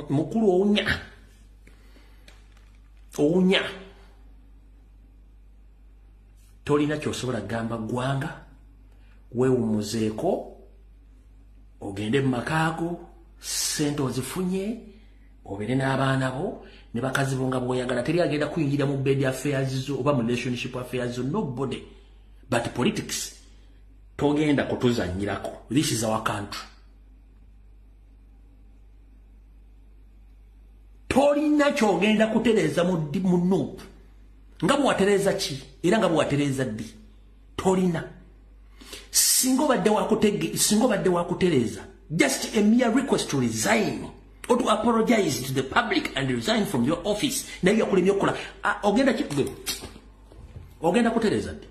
Mukulu owunya. Owunya. Tolina ky'osobola kugamba ggwanga, weewummuzeeko, ogende mu makaago, ssente ozifunye, obeere n'abaana bo ne bakazi bo nga bw'oyagala. Teri agenda kuyingira mu bed affairs zo oba mu relationship affairs zo, nobody. But politics togenda kutuzannyirako. This is our country. Tolina ky'ogenda kutereeza mu NUP. Nga bw'owatereeza ki era nga bw'owatereeza ddi? Tolina. Singa obadde wakutereeza, just a mere request to resign or to apologize to the public and resign from your office. Naye yakulemye okukola. Ogenda ki? Ogenda kutereeza ddi?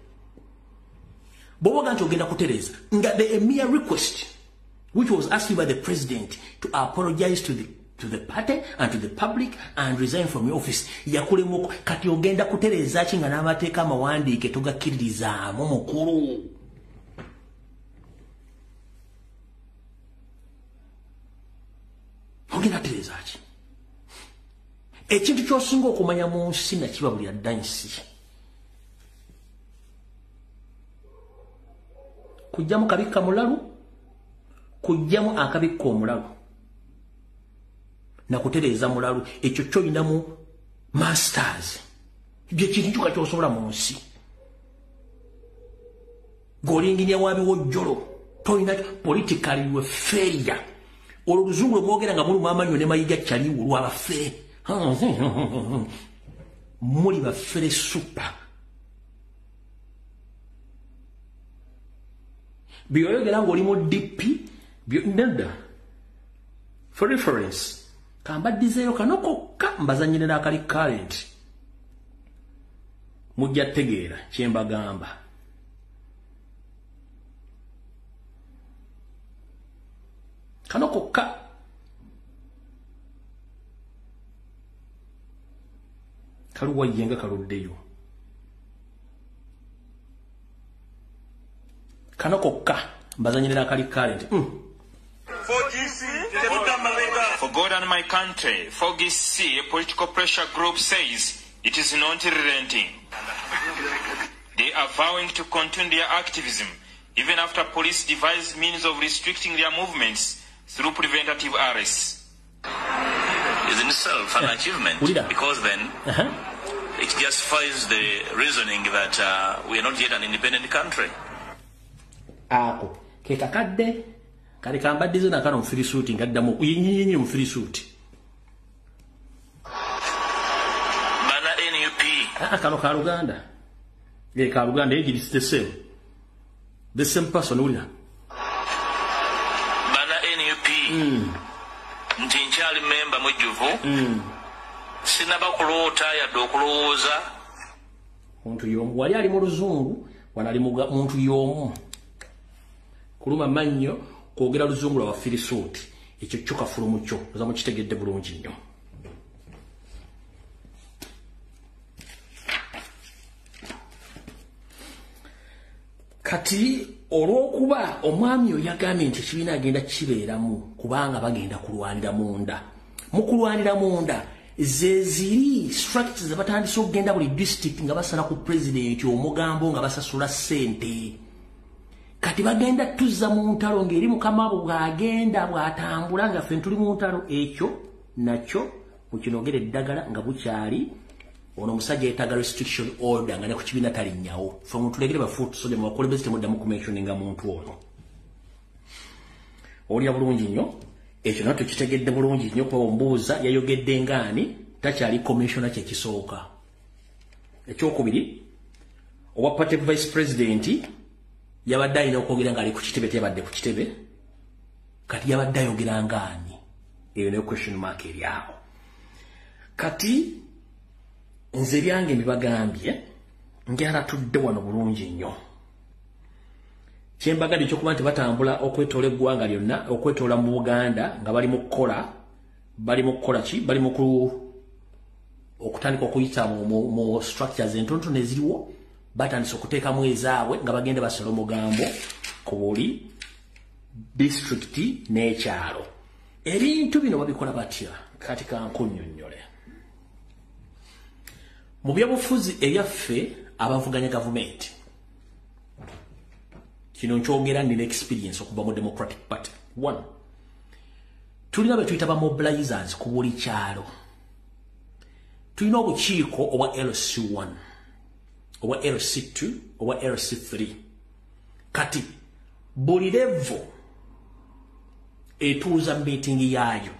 Bw'oba nti ogenda kutereeza, nga the mere request which was asked by the president to apologize to the party and to the public and resign from your office, yakulemu kati ogenda kutereeza ki nga n'amateeka amawandiike togakkiririzaamu mukulu? Ogenda kutereeza ki? Ekintu ky'osinga okumanya mu nsi nakiba buli adda nsi. Kujjamu kabikka mulalu, kujjamu akabikka omulalu, nakutereeza mulalu. Ekyo ky'olinamu masters. Bye kintu kyokka ky'osobola mu nsi. Ng'olinginya wabiwojjolo, tolina politically you a failure. Olwo oluzungu lwe mwogera nga muluma amannyo ne mayiga kyaliwo lwabafere. Muli bafere super. Byoyogera ng'oli mu DP, nedda. For reference, kambaddizeeyo kano kokka mbazannyire n'akali current. Mujja tegeera kye mbagamba. Kano kokka. Kaluwa yenga kaluddeyo. Kano kokka mbazannyire n'akali current. For God and my country, 4GC, a political pressure group, says it is not relenting. They are vowing to continue their activism even after police devised means of restricting their movements through preventative arrests. Is in itself an achievement, because then it justifies the reasoning that we are not yet an independent country. Ako ke kakadde kale kambaddize nakano mufirisuuti ngaddamu yinyinyi mufirisuuti. Bana NUP. Kano ka Luganda. Ka Luganda it's the same. The same person ulya. Bana NUP. Nti nkyali memba mujjuvu. Sinaba kuloota yadde okulowooza. Muntu y'omu wali ali mu luzungu, wano ali muntu y'omu. Kuluma mannyo kwogera luzungu lwa bafirisuuti. Ekyo kyo kafulu kyo oza mukitegedde bulungi nnyo. Kati olw'okuba omwami oyo yagambye nti ekibiina agenda kibeeramu kubanga bagenda kulwanira munda. Mu kulwanira munda ze ziri structures ze batandise okugenda buli district nga basala ku president omugambo nga basasula ssente. Kati bagenda tuzza mu ntalo ng'eri mukama abo bw'agenda bw'atambula nga ffe tuli mu ntalo. Ekyo nakyo mukinogere eddagala nga bukyali. Ono omusajja yeetaaga restriction order nga ne ku kibiina talinnyawo. Ffe mutulegere bafuutu soja mu bakulembeze temuddamu kumentioninga muntu ono. Owulira bulungi nnyo. Ekyo nakyo tukitegedde bulungi nnyo kuba ombuuza yayogedde ng'ani takyali commissioner kye kisooka. Ekyokubiri, owa party vice president yabadde alina okwogera ng'ali ku kitebe, teyabadde ku kitebe. Kati yabadde ayogera ng'ani? Eyo nayo question mark eri awo. Kati nze byange mbibagambye njala tudde wano bulungi nnyo. Kyembagambye ekyokuba nti batambula okwetoola eggwanga lyonna, okwetoola mu Buganda nga bali mu kukola, bali mu kukola ki? Bali mu Okutandika okuyita mu structures entonotono eziriwo, batandise okuteekamu ezaabwe nga bagenda basala omugambo ku buli disitulikiti n'ekyalo. Ebintu bino babikola batya? Kati kankunnyonnyole. Mu byobufuzi ebyaffe abavuganya gavumenti, kino nkyogera nina experience okuva mu Democratic Party. One, tulina be tuyita ba mobilizers ku buli kyalo. Tulina obukiiko obwa LC1, obwa LC2, obwa LC3. Kati buli level etuuza meeting yaayo.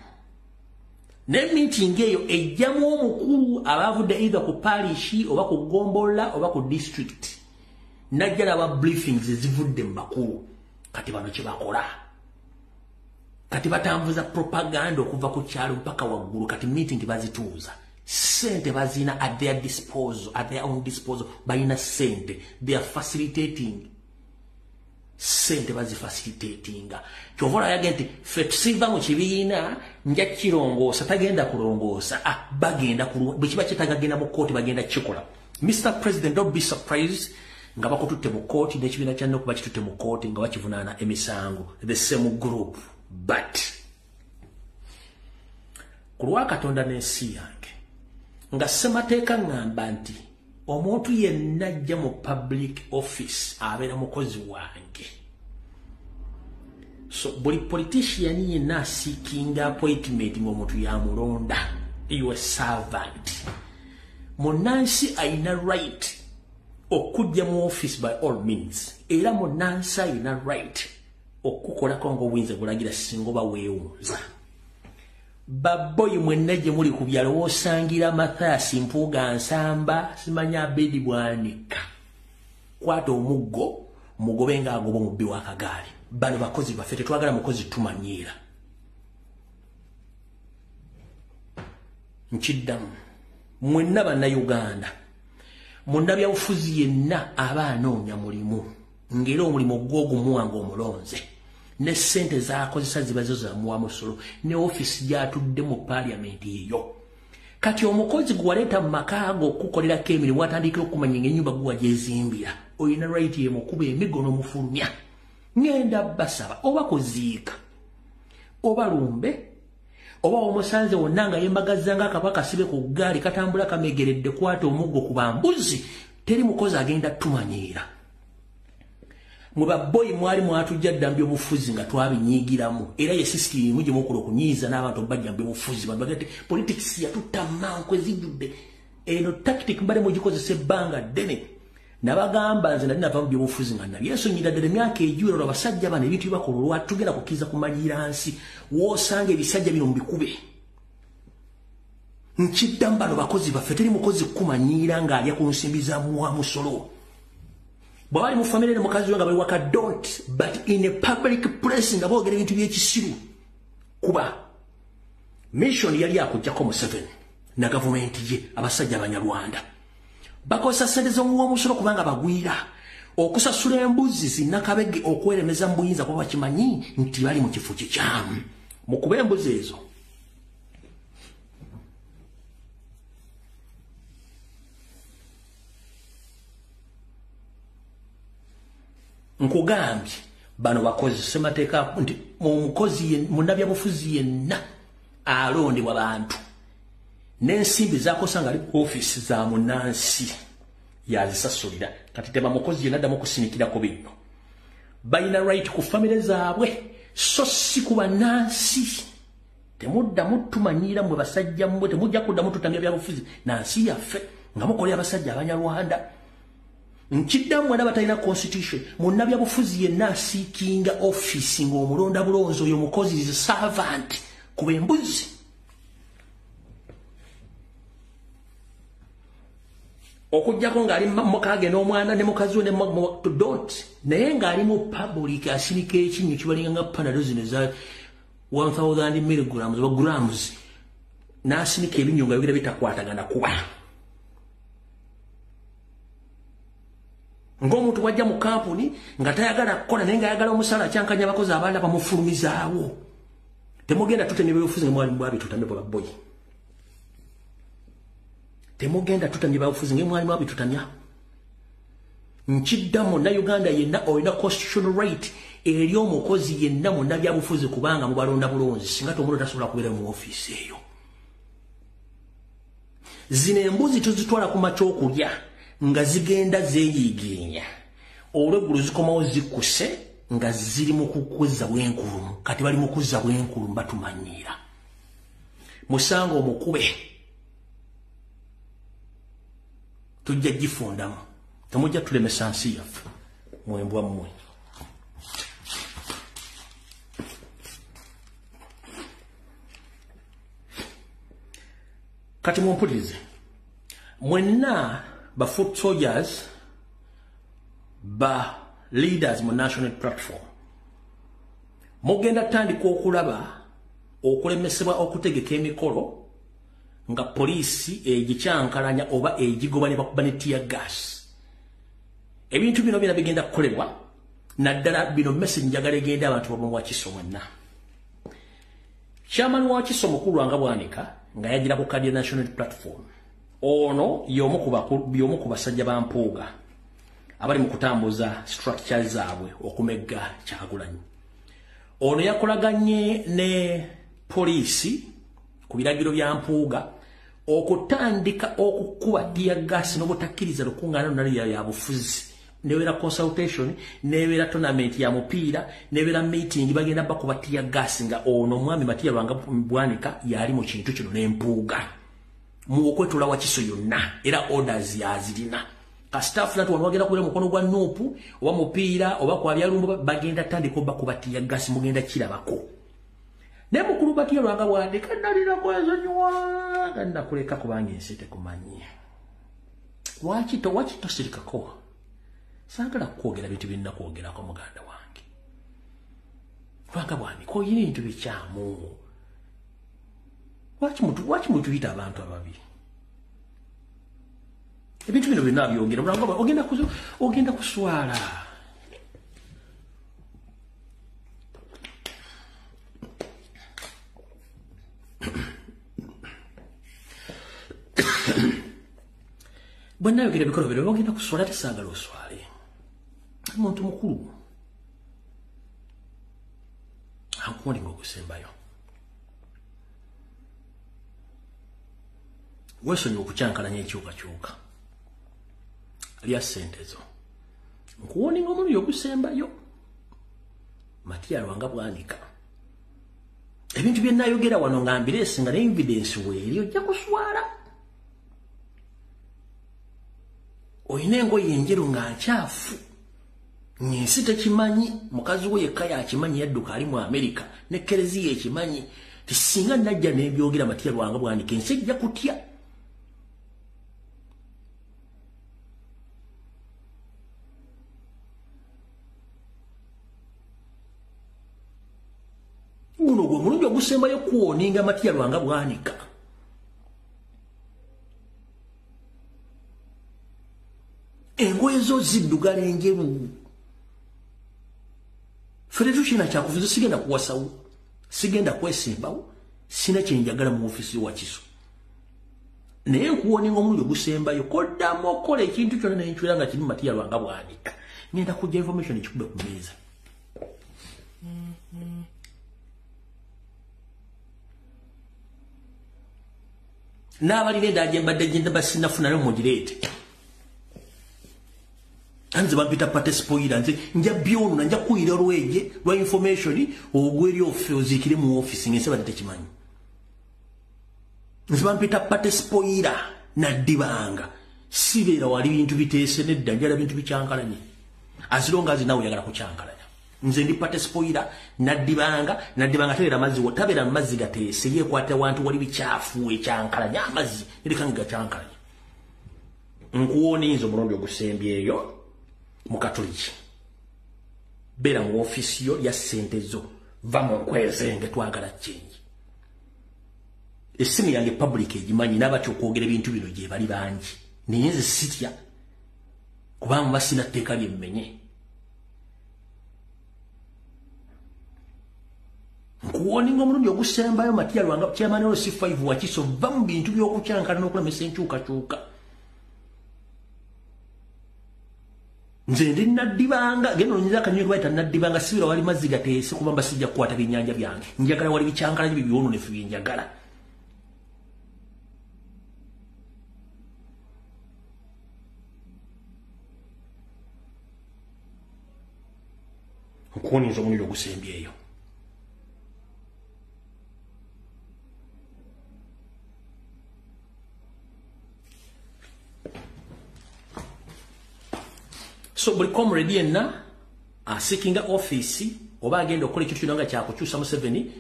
Ne meeting eyo ejjamu omukulu abavudde either ku parish oba ku ggombolola oba ku district. Najja n'aba briefings ezivudde mu bakulu. Kati bano kye bakola, kati batambuza propaganda okuva ku kyalo mpaka waggulu. Kati meeting bazituuza, sente bazina at their disposal, at their own disposal. Balina sente, they are facilitating, sente bazifacilitatinga. Kyova olayaga nti ffe tusiva mu kibiina nja kirongoosa, tagenda kulongoosa. Ah, bagenda, bwe kiba kyetaaga genda mu kkooti, bagenda kikola. Mr President, don't be surprised nga bakututte mu kkooti, n'ekibiina kya NUP bakitutte mu kkooti nga bakivunaana emisango, the same group. But ku lwa Katonda n'ensi yange, nga ssemateeka ŋŋamba nti omuntu yenna ajja mu public office abeera mukozi wange. So buli politician yenna aseekinga appointment ng'omuntu yamulonda, you a servant. Munnansi ayina right okujja mu office by all means, era munnansi ayina right okukolako ng'obuyinza bulagira singa oba weewunza. Baboyi mwenna gye muli ku byalo, w'osangira Mathias Mpuuga Nsamba, simanya Abedi Bwanika, kwata omuggo mugobe ng'agoba omubbi w'akagaali. Bano bakozi baffe, tetwagala mukozi tumanyiira. Nkiddamu, mwenna Bannayuganda, munnabyabufuzi yenna aba anoonya mulimu, ng'era omulimu gw'ogumuwa ng'omulonze, ne ssente z'akozesa ziba zo zamuwa musolo, ne ofiisi gy'atudde mu paaliyamenti eyo. Kati omukozi gwe waleeta mu maka go okukolerako emirimu, watandikira okumanya ng'ennyumba gwe wagyezimbira, olina right emukuba emiggo n'omufulumya. Ŋŋenda basaba oba kuziika oba lumbe oba omusanze wonna nga yembagazza ng'akaba kasibe ku ggaali katambula kamegeredde, kwata omuggo ku bambuzi. Teri mukozi agenda tumanyiira. Mwe baboyi mwali mwatujja dda mu byobufuzi nga twabinyiigiramu, era ye sisitimu gye mukola okunyiiza n'abantu obajja mu byobufuzi. Bantu bagamba nti politics yatutta mankwe zijjudde. Eno tactic mbadde mugikozesa ebbanga ddene. Nabagamba nze nali nava mu byobufuzi nga nabyesonyira ddala emyaka egiwera olwo abasajja bano ebintu bye bakola olwa tugenda kukkiriza kumanyiira nsi. W'osanga ebisajja bino mubikube. Nkiddamu, bano bakozi baffe, teri mukozi kumanyiira ng'alya ku nsimbi za muwa musolo. Bw'aba ali mu famire ne mukazi we nga bali waka, don't, but in a public place nga boogera ebintu by'ekisiru. Kuba mission yali akuggyako Museveni na gavumenti ye. Abasajja Abanyarwanda bakozesa ssente z'omuwa omusolo kubanga bagwira okusasula embuzi zinnakabege okweremeza mu buyinza, kuba bakimanyi nti bali mu kifo kikyamu. Mukuba embuzi ezo, nkugambye bano bakozi. Ssemateeka nti omukozi munnabyabufuzi yenna alondebwa bantu, n'ensimbi zakosa nga ali ku ofiisi za munnansi yazisasulira. Kati teba mukozi yenna addamu okusinikirako bino. Balina right ku famire zaabwe, so si ku bannansi. Temuddamu tumanyiira mmwe basajja mmwe, temujja kuddamu tutamya byabufuzi nansi yaffe nga mukolera abasajja Abanyarwanda. Nkiddamu, mwena batalina constitution, munnabyabufuzi yenna aseekinga office ng'omulonda bulonzi, oyo mukozi, is servant. Kuba embuzi. Okuggyako ng'ali mukage n'omwana ne mukazi we ne don't, naye ng'ali mu public asinika ekinnyo kibalinga nga Panado zino eza 1000 milligrams oba grams, n'asinika ebinnyo nga bigira bitakwatagana. Kuba ng'omuntu bw'ajja mu kampuni nga tayagala kukola naye ng'ayagala omusala, akyankanya abakozi abalala, bamufulumizaawo. Temugenda tutemya ebyobufuzi nga mwali mwabitutamye bwe baboyi. Temugenda tutamye bafuzi nge mwalimu abitutamya. Nkiddamu Munnayuganda yenna olina constitutional right eri omukozi yenna munnabyabufuzi kubanga mubalonda bulonzi singa tomulo tasobola kubeera mu ofiisi eyo. Zino embuzi tuzitwala ku makya okulya nga zigenda zeeyigiinya. Olweggulo zikomawo zikkuse nga ziri mu kukuzza bwenkulumu. Kati bali mu kuzza bwenkulumu batumanyiira. Musango omukube tujja gifundamu. Temujja tulemesa nsi yaffe mwembwa mmwe. Kati mumpulirize mwenna ba foot soldiers ba leaders mu national platform mugenda tandika okulaba okulemesebwa okutegeka emikolo nga poliisi egikyankalanya oba egigoba ne bakuba ne tear gas. Ebintu bino byonna bigenda kukolebwa naddala bino message njagala egenda abantu bamu Wakiso mwenna. Chairman wa Wakiso mukulu Lwanga Bwanika nga yagira ku kadi national platform. Ono y'omu ku basajja ba Mpuuga abali mu kutambuza structures zaabwe okumegga Kyagulanyi. Ono yakolaganye ne poliisi ku biragiro bya Mpuuga okutandika okukuba tear gas n'obutakkiriza lukungaana lonna ya bufuzi. Nebeera consultation, nebeera tournament ya mupiira, nebeera meeting bagenda bakuba tear gas nga ono omwami Matia Lwanga Bwanika yali mu kintu kino n'Empuuga. Mu okwetula Wakiso yonna era orders yazirina. Ka staff natu wano bagenda kubeera mukono gwa nuupu oba mupiira oba kwa byalumbu bagenda tandika bakuba tear gas mugenda kirabako. Naye mukulu Matia Lwanga Bwanika nalina kwezonyiwa nga nakuleka kubanga ensi tekumanyi. Lwaki tosirikako? Saagala kwogera bintu birina kwogerako muganda wange. Lwanga Bwanika oyina ebintu bikyamu. Lwaki mutuyita abantu ababi? Ebintu bino byonna byogera ogenda kuswala. Bwe nayogera ebikolobero ogenda kuswala tesaagala oswale. Omuntu mukulu ankuwoninga okusembayo. Weesonyiwe okukyankalanya enkyukakyuka. Lya ssente zo. Nkuwoninga omulundi ogusembayo. Matia Lwanga Bwanika. Ebintu bye nayogera wano nga mbireese nga ne evidence weeri ojja kuswala. Oyina engoye enjeru nga nkyafu. Ensi tekimanyi, mukazi we yekka yakimanyi yadduka ali mu Amerika ne kereziya ekimanyi. Tisinga najja n'ebyogera Matia Lwanga Bwanika ensi ejja kutya. Guno gwe omulundi ogusembayo kuwoninga Matia Lwanga Bwanika. Engoye zo ziddugala enjeru. Ffe tukirina kyakufuza sigenda kuwasawo, sigenda kwesimbawo, sina kye njagala mu ofiisi Wakiso. Naye nkuwoninga omulundi ogusembayo koddamu okukola ekintu kyonna ne nkyula nga kirimu Matia Lwanga Bwanika. Ngenda kujja information ekikube ku mmeeza. N'abalina endala gye mbadde gye ndaba sinnafuna nayo mugireete. Nze bampita party spoiler, nze nja byonona nja kuyira olweje lwa information ogweri oziikire mu office ng'ensi badde tekimanyi. Nze bampita party spoiler naddibanga sibeera wali bintu biteese nedda njala bintu bikyankalanye. As long as nawe oyagala kukyankalanya. Nze ndi party spoiler naddibanga tabeera mazzi tabeera mazzi gateese yeekwata wantu wali bikyafu ekyankalanya amazzi ereka nga gakyankalanya. Nkuwoninza omulundi ogusembyeyo mu Katoliki. Beera mu ofiisi yo ya ssente zo va mu nkwezenge twagala change. Essimu yange public egimanyi n'abatya okwogera ebintu bino gye bali bangi. Naye nze sitya kubanga basina tteeka lye mmenye. Nkuwoninga omulundi ogusembayo Matia Lwanga chairman LC5 Wakiso, va mu bintu by'okukyankana n'okulemesa enkyukakyuka. Nze ndi naddibanga, genda onyinza akanyonyi bayita naddibanga, sibira wali mazzi gateese kuba mbasijja kukwata byennyanja byange. Njagala wali bikyankalanye bibyononefu bye njagala. Nkuwoninza omulundi ogusembyeyo. So buli comrade yenna aseekinga office oba agenda okukola ekintu kyonna nga kyakukyusa Museveni,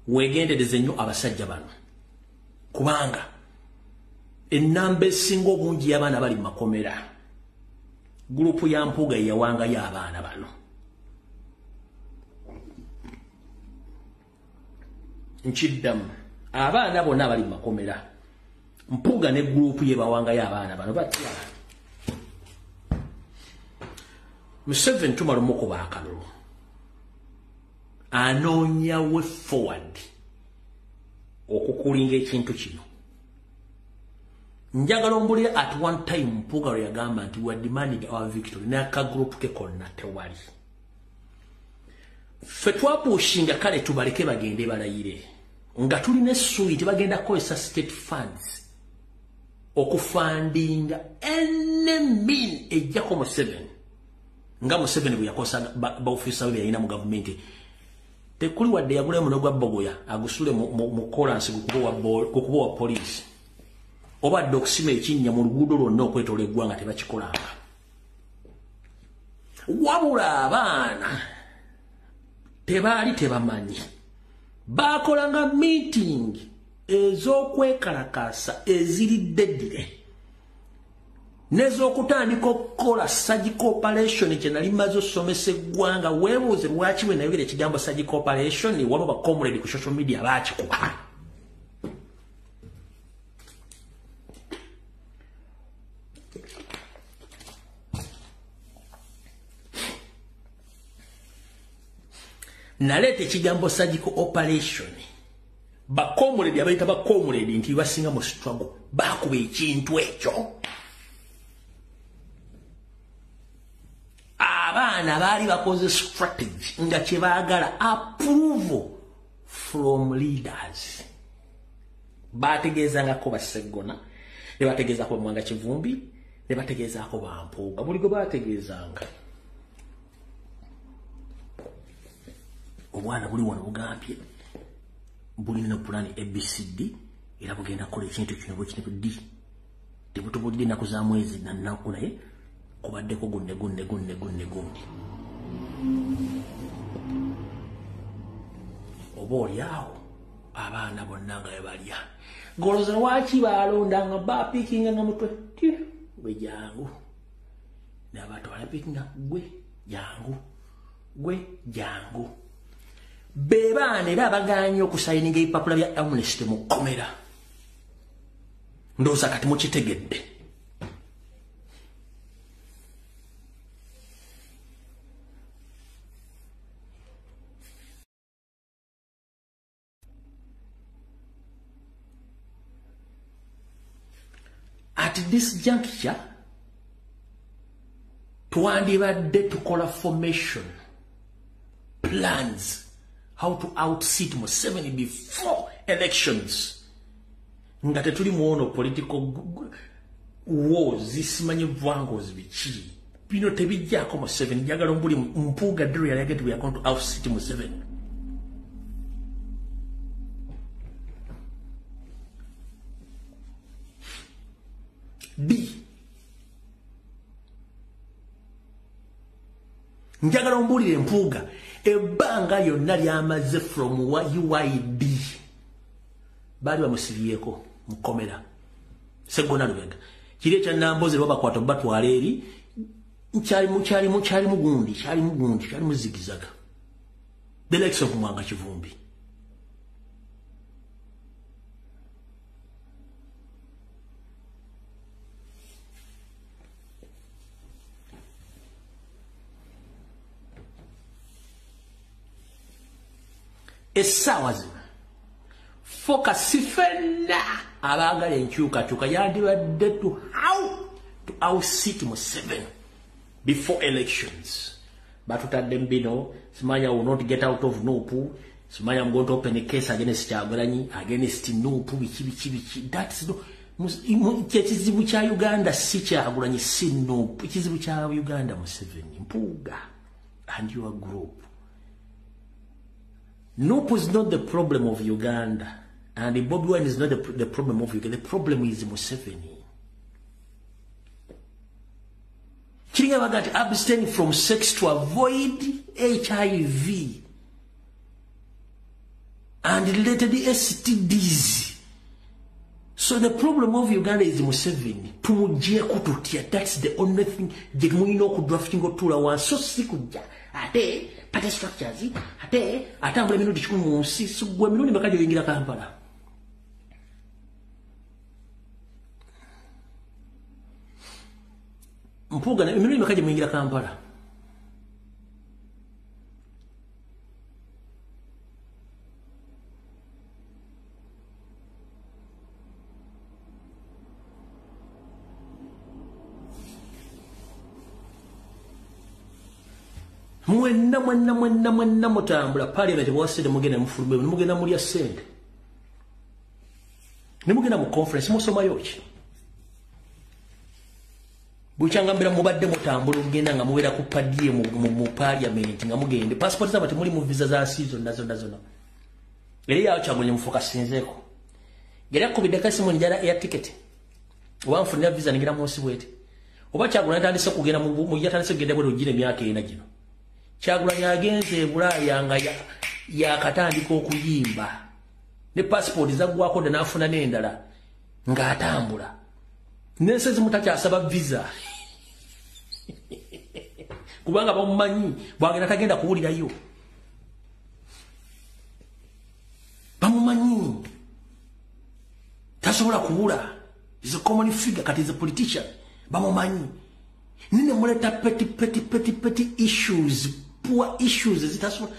weegendereze nnyo abasajja bano, kubanga ennamba esinga obungi y'abaana bali mu makomera. Gurupu ya Mpuuga yeyawangayo abaana bano. Nkiddamu, abaana bonna bali mu makomera, Mpuuga ne gurupu ye bawangayo abaana bano batya. Museveni tumala omukuba akalulu, anoonya way forward okukulinga ekintu kino. Njagala ombulire at one time Mpuuga lwe yagamba nti we are demanding our victory, n'aka group ke konna tewali. Ffe twapushinga kale tubaleke bagende balayire, nga tulina essuubi tebagenda kukozesa state funds okufandinga any mean ejjako Museveni, nga Museveni bwe yakosa baofisa be yalina mu gavumenti. Tekuli wadde yagulayo muno gwa Bogoya agusule mu kolansi gukuba wa poliisi, oba dde okusima ekinnya mu luguudo lwonna okwetoola eggwanga tebakikolanga. Wabula abaana tebaali tebamanyi, baakolanga meeting ez'okwekalakaasa eziriddedire n'ez'okutandika okukola surgical operation kye nali mmaze ossomesa eggwanga. Weebuuze lwaki bwe nayogera ekigambo surgical operation waliwo ba comrade ku social media baakikuba. Naleeta ekigambo surgical operation, ba comrade abayita ba comrade nti basinga mu struggle baakuba ekintu ekyo. Abaana baali bakoze strategy nga kye baagala approval from leaders. Baategeezangako Basseggona, ne bategeezaako Mwanga Kivumbi, ne bategeezaako Bampuuga, buli gwe baategeezanga. Obwana buli wano bugambye bulina pulaani ABCD era bugenda kukola ekintu kino bwe kino D. Tebutubulidde ennaku za mwezi na nnaku, naye kubaddeko gunne gunne gunne gunne gundi. Oba oli awo abaana bonna nga bebalya. Ng'olowooza lwaki baalondanga bapiikinga nga mutwe gwe jangu, n'abatwala piikinga gwe jangu, gwe jangu. Be baana era abagaanye okusayininga ebipapula bya Amnesty mu kkomera. Ndowooza kati mukitegedde. At this juncture, twandibadde tukola formation plans how to outseat Museveni before elections. Nga tetuli muono political wars, simanyi vangos biki. Bino tebijjako Museveni. Njagala ombuli Mpuuga ddiru yali agenda we are going to outseat Museveni. D. Njagala ombulire Mpuuga ebbanga lyonna lyamaze from UID baali bamusibyeko mu kkomera. Sseggona Lubega kiri ekya Namboze lwabakwata batwala eri kyalimu gundi, kyalimu zigizaga. The likes of Mwanga Kivumbi. Essaawa zino focus ffenna abaagala enkyukakyuka yandibadde to how to outseat Museveni before elections. Batutadde mbino, simanya will not get out of NUP, simanya I'm going to open a case against Kyagulanyi, against NUP, biki biki biki. That's no, ekizibu kya Uganda si Kyagulanyi, si NUP. Ekizibu kya Uganda Museveni, Mpuuga and your group. NUP is not the problem of Uganda, and Bobi Wine is not the problem of Uganda. The problem is Museveni. Kiringa bagati abstain from sex to avoid HIV and related STDs. So the problem of Uganda is Museveni. Tumugyeeko tutya. That's the only thing. Gye mulina okudrafting otuula wansi. So si kujja. Ate party structures. Ate atambula emirundi 10 mu nsi. So gwe emirundi meka gy'oyingira Kampala? Mpuuga emirundi meka gye muyingira Kampala? Mwenna mwenna mwenna mwenna mutambula parliament bwasede mugenda mufulume mugenda mulya sente ne mugenda mu conference musomayo ki bukyangambira mubadde mutambula mugenda nga muwera ku padie mu parliament nga mugende passport zaba temuli mu visa za season nazo nazo eri yawo Kyagulanyi mufokasinzeeko gera kubidde kasimu njala air ticket wanfunira visa ngira mu nsi bwete oba Kyagulanyi atandise kugenda mu yatandise kugenda bwe ojire emyaka ena gino. Kyagulanyi agenze e Bulaaya nga yakatandika okuyimba ne passport zaggwako dda n'afuna n'endala ng'atambula n'ensi ezimu takyasaba visa kubanga bamumanyi bwagenda tagenda kuwulirayo, bamumanyi tasobola kuwula. Is a common figure kati is a politician, bamumanyi. Nene muleta petty petty petty petty issues, poor issues ezitasobola.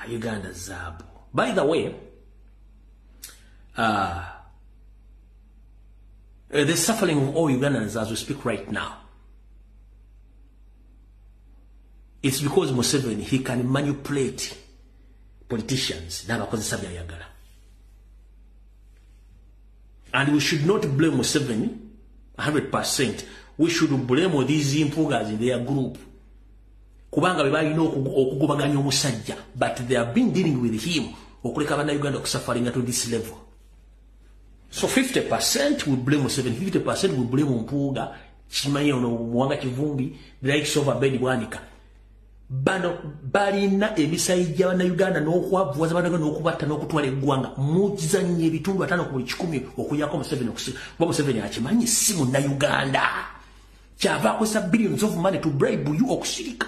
Uganda zaabu. By the way, the suffering of all Ugandans as we speak right now, it's because Museveni, he can manipulate politicians n'abakozesa byayagala. And we should not blame Museveni 100%. We should blame these Mpuugas in their group. Kubanga be balina okugobaganya omusajja, but they have been dealing with him okuleka bannayuganda okusufferinga to this level. So 50% we blame Museveni, 50% we blame Mpuuga, kimanyi ono Muwanga Kivumbi, the likes of Abedi Bwanika. Bano balina emisayi gya bannayuganda n'okwavuwaza bannayuganda n'okubatta n'okutwala eggwanga. Muzannye ebitundu 5 ku buli 1 okuyako Museveni kuba Museveni akimanyi si munnayuganda. Kyava akozesa billions of money to bribe you okusirika.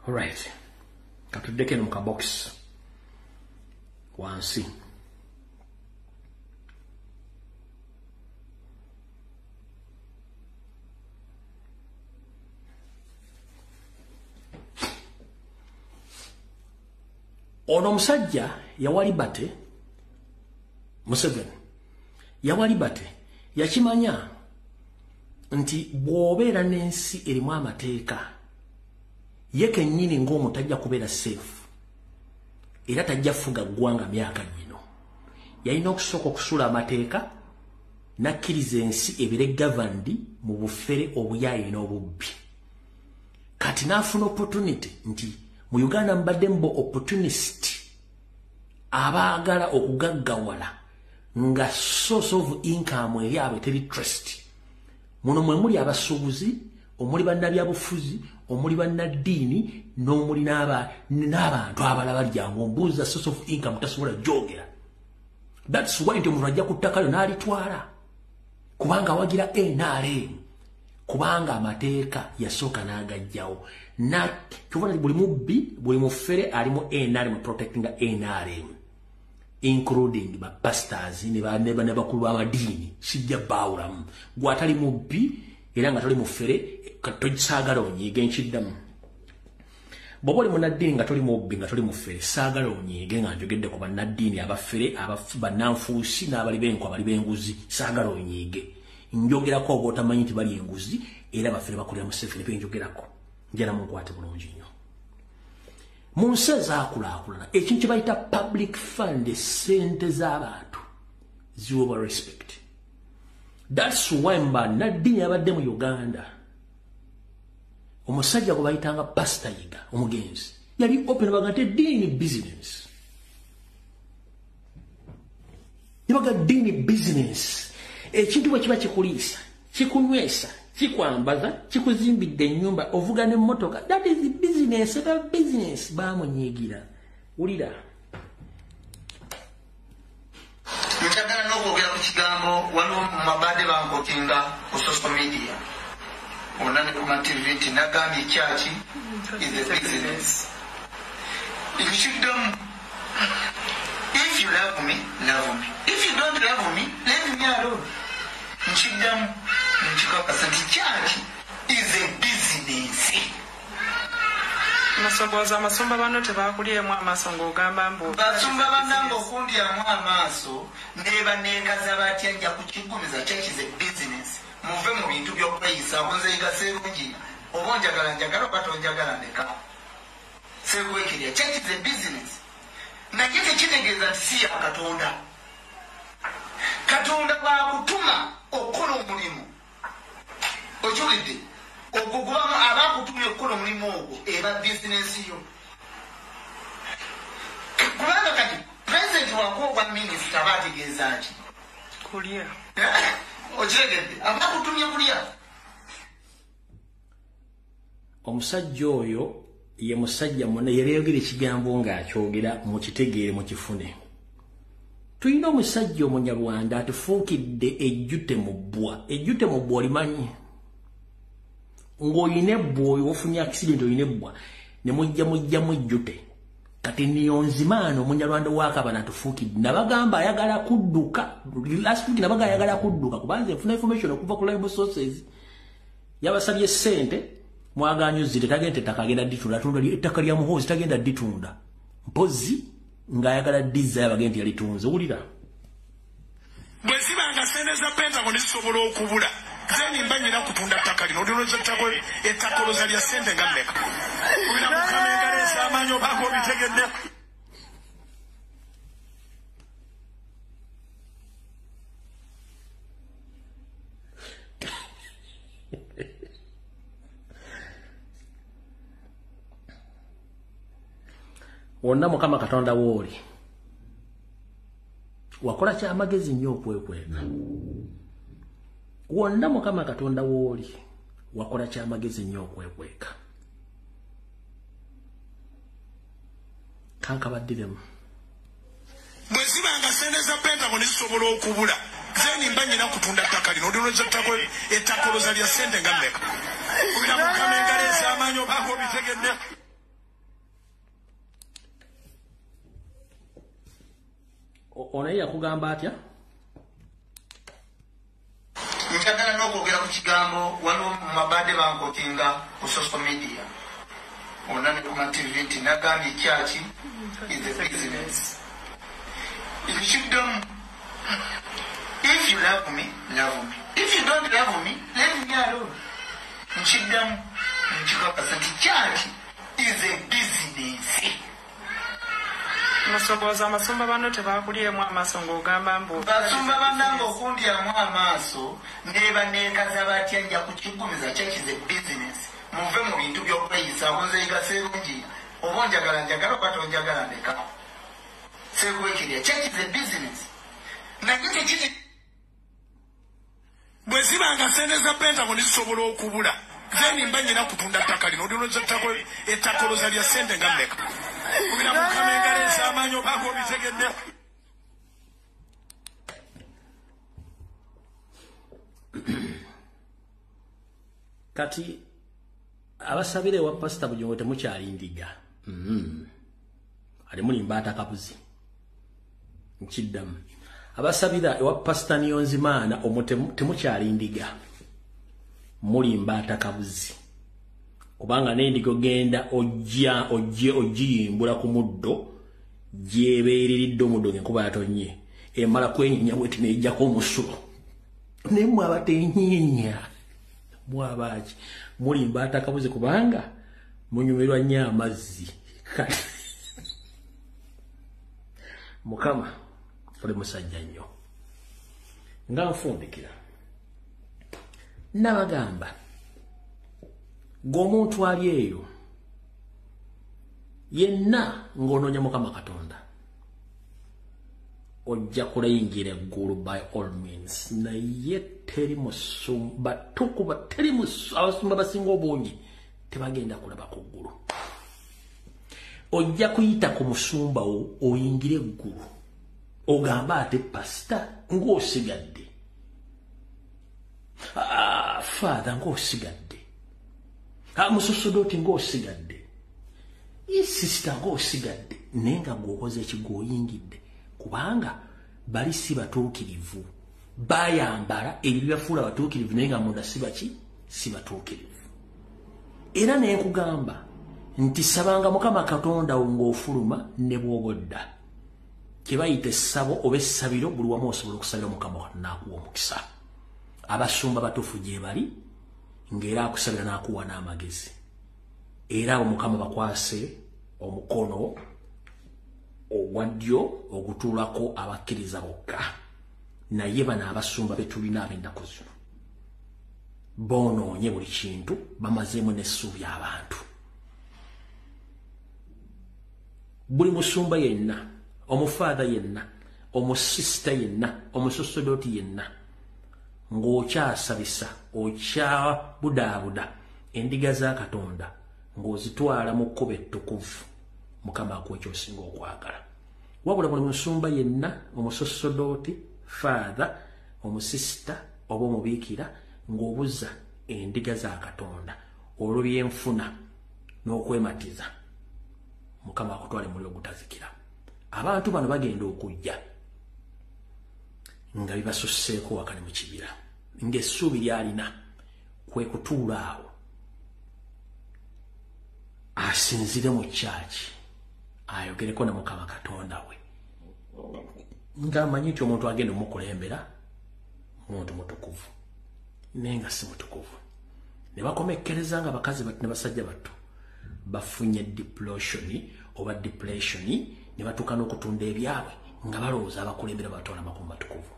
Alright, katuddeko eno mu kabox wansi. Ono omusajja yawa Liberty, Museveni yawa Liberty, yakimanya nti bw'obeera n'ensi erimu amateeka ye kennyini ng'omuntu tajja kubeera safe era tajja fuga ggwanga myaka gino. Yalina okusooka okusuula amateeka n'akkiriza ensi ebeere governed mu bufere, obuyaaye n'obubbi. Kati n'afuna opportunity nti mu Uganda mbadde mbo opportunist abaagala okugaggawala nga source of income eyaabwe teri trust. Muno mwe muli abasuubuzi, omuli bannabyabufuzi, omuli bannaddiini n'omuli n'abantu abalala balyangu ombuuza source of income tasobola gyogera. That's why nti omuntu ajja ku ttaka lyo n'alitwala kubanga awagira NRM, kubanga amateeka yasooka n'agajjawo. Na kyova buli mubbi, buli mufere ali mu NRM, protecting NRM, including ba pastors ne ba bakulu b'amadiini. Sijja baawulamu. Gwe atali mubbi era nga toli mufere, tosaagala onyiige. Nkiddamu, bw'oba oli munnaddiini nga toli mubbi nga toli mufere, saagala onyiige nga njogedde ku bannaddiini abafere, bannanfuusi n'abali b'enkwa, abali b'enguzi. Saagala onyiige. Njogerako oba otamanyi nti bali enguzi era bafere bakolera Museveni, benjogerako. Njala munkwate bulungi nnyo. Mu nsi ezaakulaakulana, ekintu kye bayita public fund, sente z'abantu ziweebwa respect. That's why bannaddiini abadde mu Uganda, omusajja gwe bayitanga Pastor Yiga omugenzi yali open, baga nti eddiini business. Yabaga ddiini business. Ekintu bwe kiba kikuliisa, kikunywesa, kikwambaza, kikuzimbidde ennyumba, ovuga n'emmotoka, that is business. Eba business. Bamunyiigira. Wulira. Njagala n'okwogera ku kigambo. Waliwo mabadde bankotinga ku social media ona ne ku ma TV nti nagambye church is a business. Nkiddamu, if you love me, love me. If you don't love me, leave me alone. Nkiddamu, nkikakasa nti church is a business. Masomboza amasumba bano tebakulyemu amaaso ng'ogamba mbu Basumba bannange okundyamu amaaso nebaneekaza batya, nja kukigumiza, church is a business. Muve mu bintu by'okweyisaako. Nze Yiga Sserungi, oba onjagala njagala, oba tonjagala ndeka, seekwekerya. Church is a business, naye tekitegeeza nti si ya Katonda. Katonda bwakutuma okukola omulimu, okiwulidde, ogwo gubamu aba akutumye okukola omulimu ogwo, eba bizinensi yo. Kubanga kati pulezidenti wakuwa obwa minisita aba ategeeza ki? Kulya. Okiregedde, aba akutumye kulya. Omusajja oyo ye musajja munne yali ekigambo ng'akyogera, mukitegeere, mukifune. Tulina omusajja Omunyarwanda atufuukidde ejjute mu bbwa. Ejjute mu bbwa olimanyi? Ng'olina ebbwa, oyo ofunye accident, olina ebbwa, ne mujja mujjamu ejjute. Kati Niyonzimaano Omunyarwanda wakabana atufuukidde. Nabagamba ayagala kudduka last week, nabaga ayagala kudduka kubanze nfuna information okuva ku reliable sources. Yabasabye ssente, mwaganyuzire, tagenda ettaka agenda ditunda, atunda ettaka lya Muhoozi, tagenda ditunda mpozi ng'ayagala dizza yabagenda nti yalitunze. Wulira. Bwe zibanga sente za Pentagon zisobola okubula, then mba nyina kutunda ttaka lino. Olinoza ettaka oloza lya sente nga mmeka? Kubira Mukama engalo ez'amaanyi obanga obitegedde. Wonna Mukama Katonda wooli wakola kyamagezi nnyo okwekweka. Wonna Mukama Katonda wooli wakola kyamagezi nnyo okwekweka. Kankabaddiremu. Bwe zibanga sente za Pentagon zisobola okubula, then mba nyina kutunda ttaka lino. Olinoza ettaka oloza lya sente nga mmeka? Kubira Mukama engalo ez'amaanyi obanga obitegedde. Ono ye yakugamba atya? Njagala n'okwogera ku kigambo. Waliwo mabadde bankotinga ku social media ona ne ku ma TV nti nagambye church is a business. Nkiddamu, if you love me, love me. If you don't love me, leave me alone. Nkiddamu, nkikakasa nti church is a business. Masomboza amasumba bano tebakulyemu amaaso ng'ogamba mbu Basumba bannange okundyamu amaaso nebaneekaza batya, nja kukigumiza, church is a business. Muve mu bintu by'okweyisaako. Nze Yiga Sserungi, oba onjagala njagala, oba tonjagala ndeka, seekwekerya. Church is a business, naye tekiri Bwe zibanga sente za Pentagon zisobola okubula, then mba nyina kutunda ttaka lino. Olinoza ettaka oloza lya sente nga mmeka? Kubira Mukama engalo ez'amaanyi obanga obitegedde. Kati Abasabire wa Pastor Bugingo temukyali ndiga. Ali muli mbaata kabuzi. Nkiddamu. Abasabira ewa Pastor Niyonzimana omwo temukyali ndiga. Muli mbaata kabuzi. Kubanga n'endiga ogenda ojja ojje ogiyimbula ku muddo gyebeeriridde omuddo ng'enkuba yatonnye. Emala kwenyinya bweti n'ejjako omusulo. Naye mmwe abatenyinya mwabaki muli mbaata kabuzi kubanga munyumirwa nnyo amazzi. Mukama oli musajja nnyo. Nga nfundikira nabagamba ng'omuntu ali eyo yenna ng'onoonya Mukama Katonda ojja kulayingira eggulu by all means, naye teri musumba tukuba teri abasumba basinga obungi tebagenda kulaba ku ggulu. Ojja kuyita ku musumba wo oyingire eggulu ogamba ate pasita ng'osigadde, father ng'osigadde, musosodoti ng'osigadde, sisita ng'osigadde, naye nga gw'okoze ekigw'oyingidde kubanga bali si batuukirivu. Bayambala ebyo bibafuula batuukirivu naye nga munda si baki si batuukirivu. Era ne nkugamba nti sabanga Mukama Katonda wo ng'ofuluma ne bw'obodda. Kye bayita essabo oba essabiro buli wamu osobola okusabira Mukama n'akuwa omukisa. Abasumba batuufu gye bali ng'era akusabira n'akuwa n'amagezi. Era abo Mukama bakwase omukono ogwa ddyo ogutuulako abakkiriza bokka. Naye bano abasumba be tulina ab'ennaku zino boonoonye buli kintu, bamazeemu n'essuubi abantu. Buli musumba yenna, omufaatha yenna, omusisita yenna, omusosodoti yenna ng'okyasabisa okyabudaabuda endiga za Katonda ng'ozitwala mu kkubo ettukuvu, Mukama akuwa ky'osinga okwagala. Wabula buli musumba yenna, omusosodoti, faatha, omusisita oba omubiikira ng'obuza endiga za Katonda olw'ebyenfuna n'okwematiza, Mukama akutwale muli ogutazikira. Abantu bano bagenda okujja nga bibasusseeko wakati mu kibira, ng'essuubi ly'alina kwe kutuula awo asinzire mu kyaki ayogereko ne Mukama Katonda we, ng'amanyi nti omuntu agenda omukulembera muntu mutukuvu naye nga si mutukuvu. Ne bakomekkereza nga bakazi ne basajja batto bafunye depression oba depression ne batuuka n'okutunda ebyabwe nga balowooza abakulembera batwala makubo matukuvu,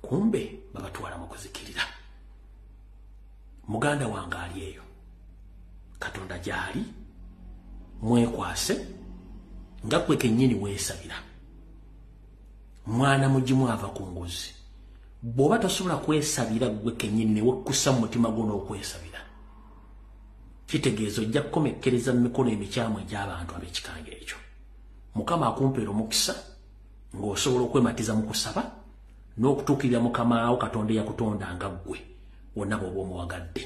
kumbe babatwala mu kuzikirira. Muganda wange ali eyo, Katonda gy'ali, mwekwase nga ggwe kennyini weesabira. Mwana mugimu ava ku nguzi. Bw'oba tosobola kwesabira ggwe kennyini ne wekkusa mu mutima gwo n'okwesabira, kitegeeza ojja kukomekkereza mu mikono emikyamu egy'abantu ab'ekikanga ekyo. Mukama akumpeera omukisa ng'osobola okwematiza mu kusaba n'okutuukirira Mukama wo Katonda eyakutonda nga ggwe wonna bw'oba omuwagadde.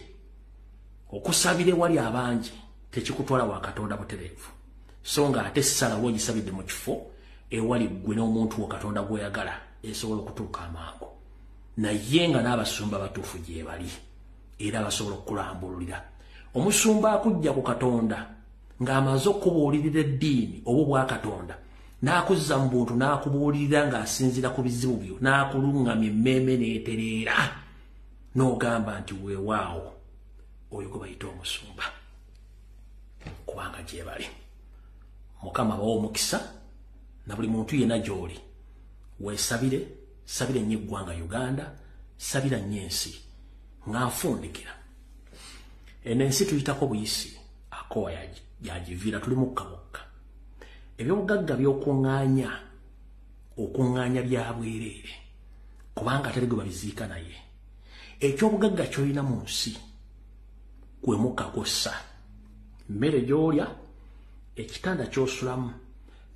Okusabira ewali abangi tekikutwala wa Katonda butereevu, so nga ate essala w'ogisabidde mu kifo ewali ggwe n'omuntu wo Katonda gw'oyagala esobola okutuuka amangu. Naye nga n'abasumba batuufu gye bali era basobola okukulambululira. Omusumba akujja ku Katonda ng'amaze okubuulirira eddiini oba obwa Katonda n'akuzza mu buntu n'akubuulirira ng'asinziira ku bizibu byo n'akuluŋŋamya emmeeme n'etereera n'ogamba nti weewaawo, oyo gwe bayita omusumba, kubanga gye bali. Mukama abawe omukisa na buli muntu yenna gy'oli. Weesabire, sabira nnyo eggwanga Uganda, sabira nnyo ensi. Nga nfundikira, eno ensi tuyitako buyisi, akowa yagiviira, tuli mukka mukka. Ebyobugagga by'okuŋŋaanya, okuŋŋaanya bya bwereere, kubanga teri gwe babiziika naye. Ekyobugagga ky'olina mu nsi gwe mukka gw'ossa, mmere gy'olya, ekitanda ky'osulamu,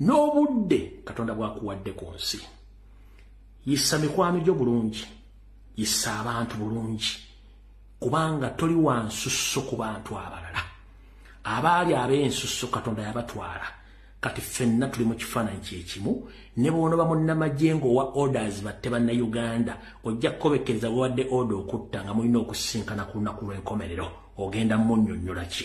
n'obudde Katonda bw'akuwadde ku nsi. Yisa mikwano gyo bulungi, yisa abantu bulungi, kubanga toli wa nsusso ku bantu abalala. Abaali ab'ensusso Katonda yabatwala. Kati ffenna tuli mu kifaananyi kyekimu. Ne bw'onoba munnamagye ng'owa orders batte bannayuganda, ojja kukobekereza bwewadde order okutta nga mulina okusisinkana ku lunaku lw'enkomerero, ogenda munnyonnyola ki?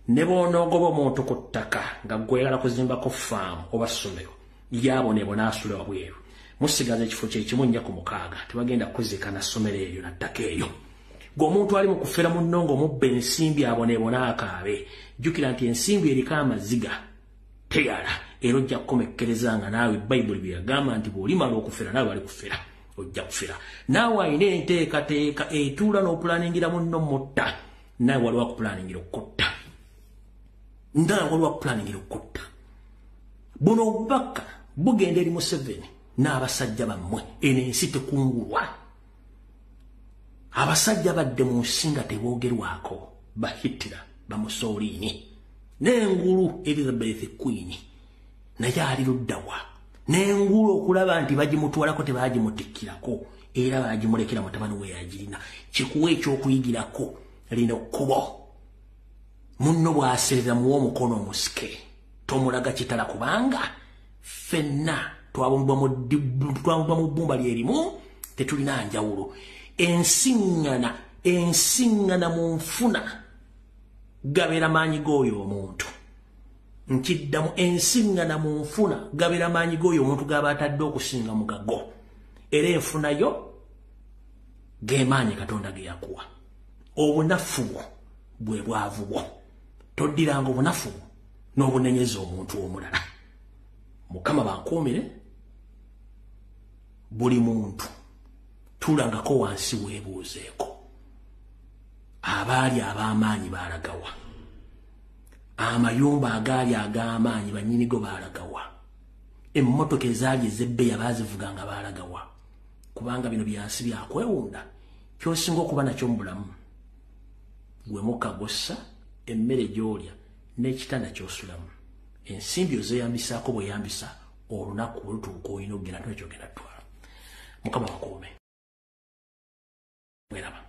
Ne bw'onoogoba omuntu ku ttaka nga gweyagala kuzimbako faamu oba ssomero, yaboneebona asula wabweru. Musigaza ekifo kyekimu 4 ku 6, tebagenda kuziika na ssomero eryo na ttaka eryo. Gwe omuntu ali mu kufera munno ng'omubba ensimbi aboneebona akaabe, jjukira nti ensimbi eriko amaziga teyala, era ojja kukomekkereza nga naawe Bayibuli bye yagamba nti bw'olimala okufera naawe bali kufera, ojja kufera. Naawe alina enteekateeka etuula n'opulaningira munno mutta, naawe waliwo akupulaningira okutta, naawe waliwo akupulaningira okutta. Buno obubaka bugenda eri Museveni n'abasajja bammwe. Eno ensi tekungulwa. Abasajja badde mu nsi nga teboogerwako, Bahitira, Bamusooliini n'engulu Elizabeth Queen, naye ali luddawa? N'engulu okulaba nti bagimutwalako, tebagimutikkirako, era bagimulekera mutabani we yagirina. Kikuwa ekyokuyigirako lino kkubo: munno bw'aserera, muwe omukono omusike, tomulaga kitala, kubanga ffenna twabumbwa mu bbumba lyerimu, tetulina njawulo. Ensiŋŋana mu nfuna gabeera maanyi g'oyo omuntu. Nkiddamu, ensiŋŋana mu nfuna gabeera maanyi g'oyo omuntu g'aba atadde okusinga mu gago, era enfunayo gemaanyi Katonda ge yakuwa. Obunafu bwo bwe bwavu bwo. Toddiranga obunafu bwo n'obunenyeza omuntu omulala. Mukama bankuumire. Buli muntu tuulangako wansi weebuuzeeko: abaali ab'amaanyi baalagawa? Amayumba agaali ag'amaanyi bannyinigo baalagawa? Emmotoka ezaali ez'ebbeeyi baazivuganga baalagawa? Kubanga bino byansi byakwewunda. Ky'osinga okuba nakyo mu bulamu gwe mukka gw'ossa, emmere gy'olya n'ekitanda ky'osulamu. Ensimbi ozeeyambisaako bweyambisa, olunaku olutuuka olina okugenda, tona kyogenda tutwala. Mukama bakuume. Mweraba.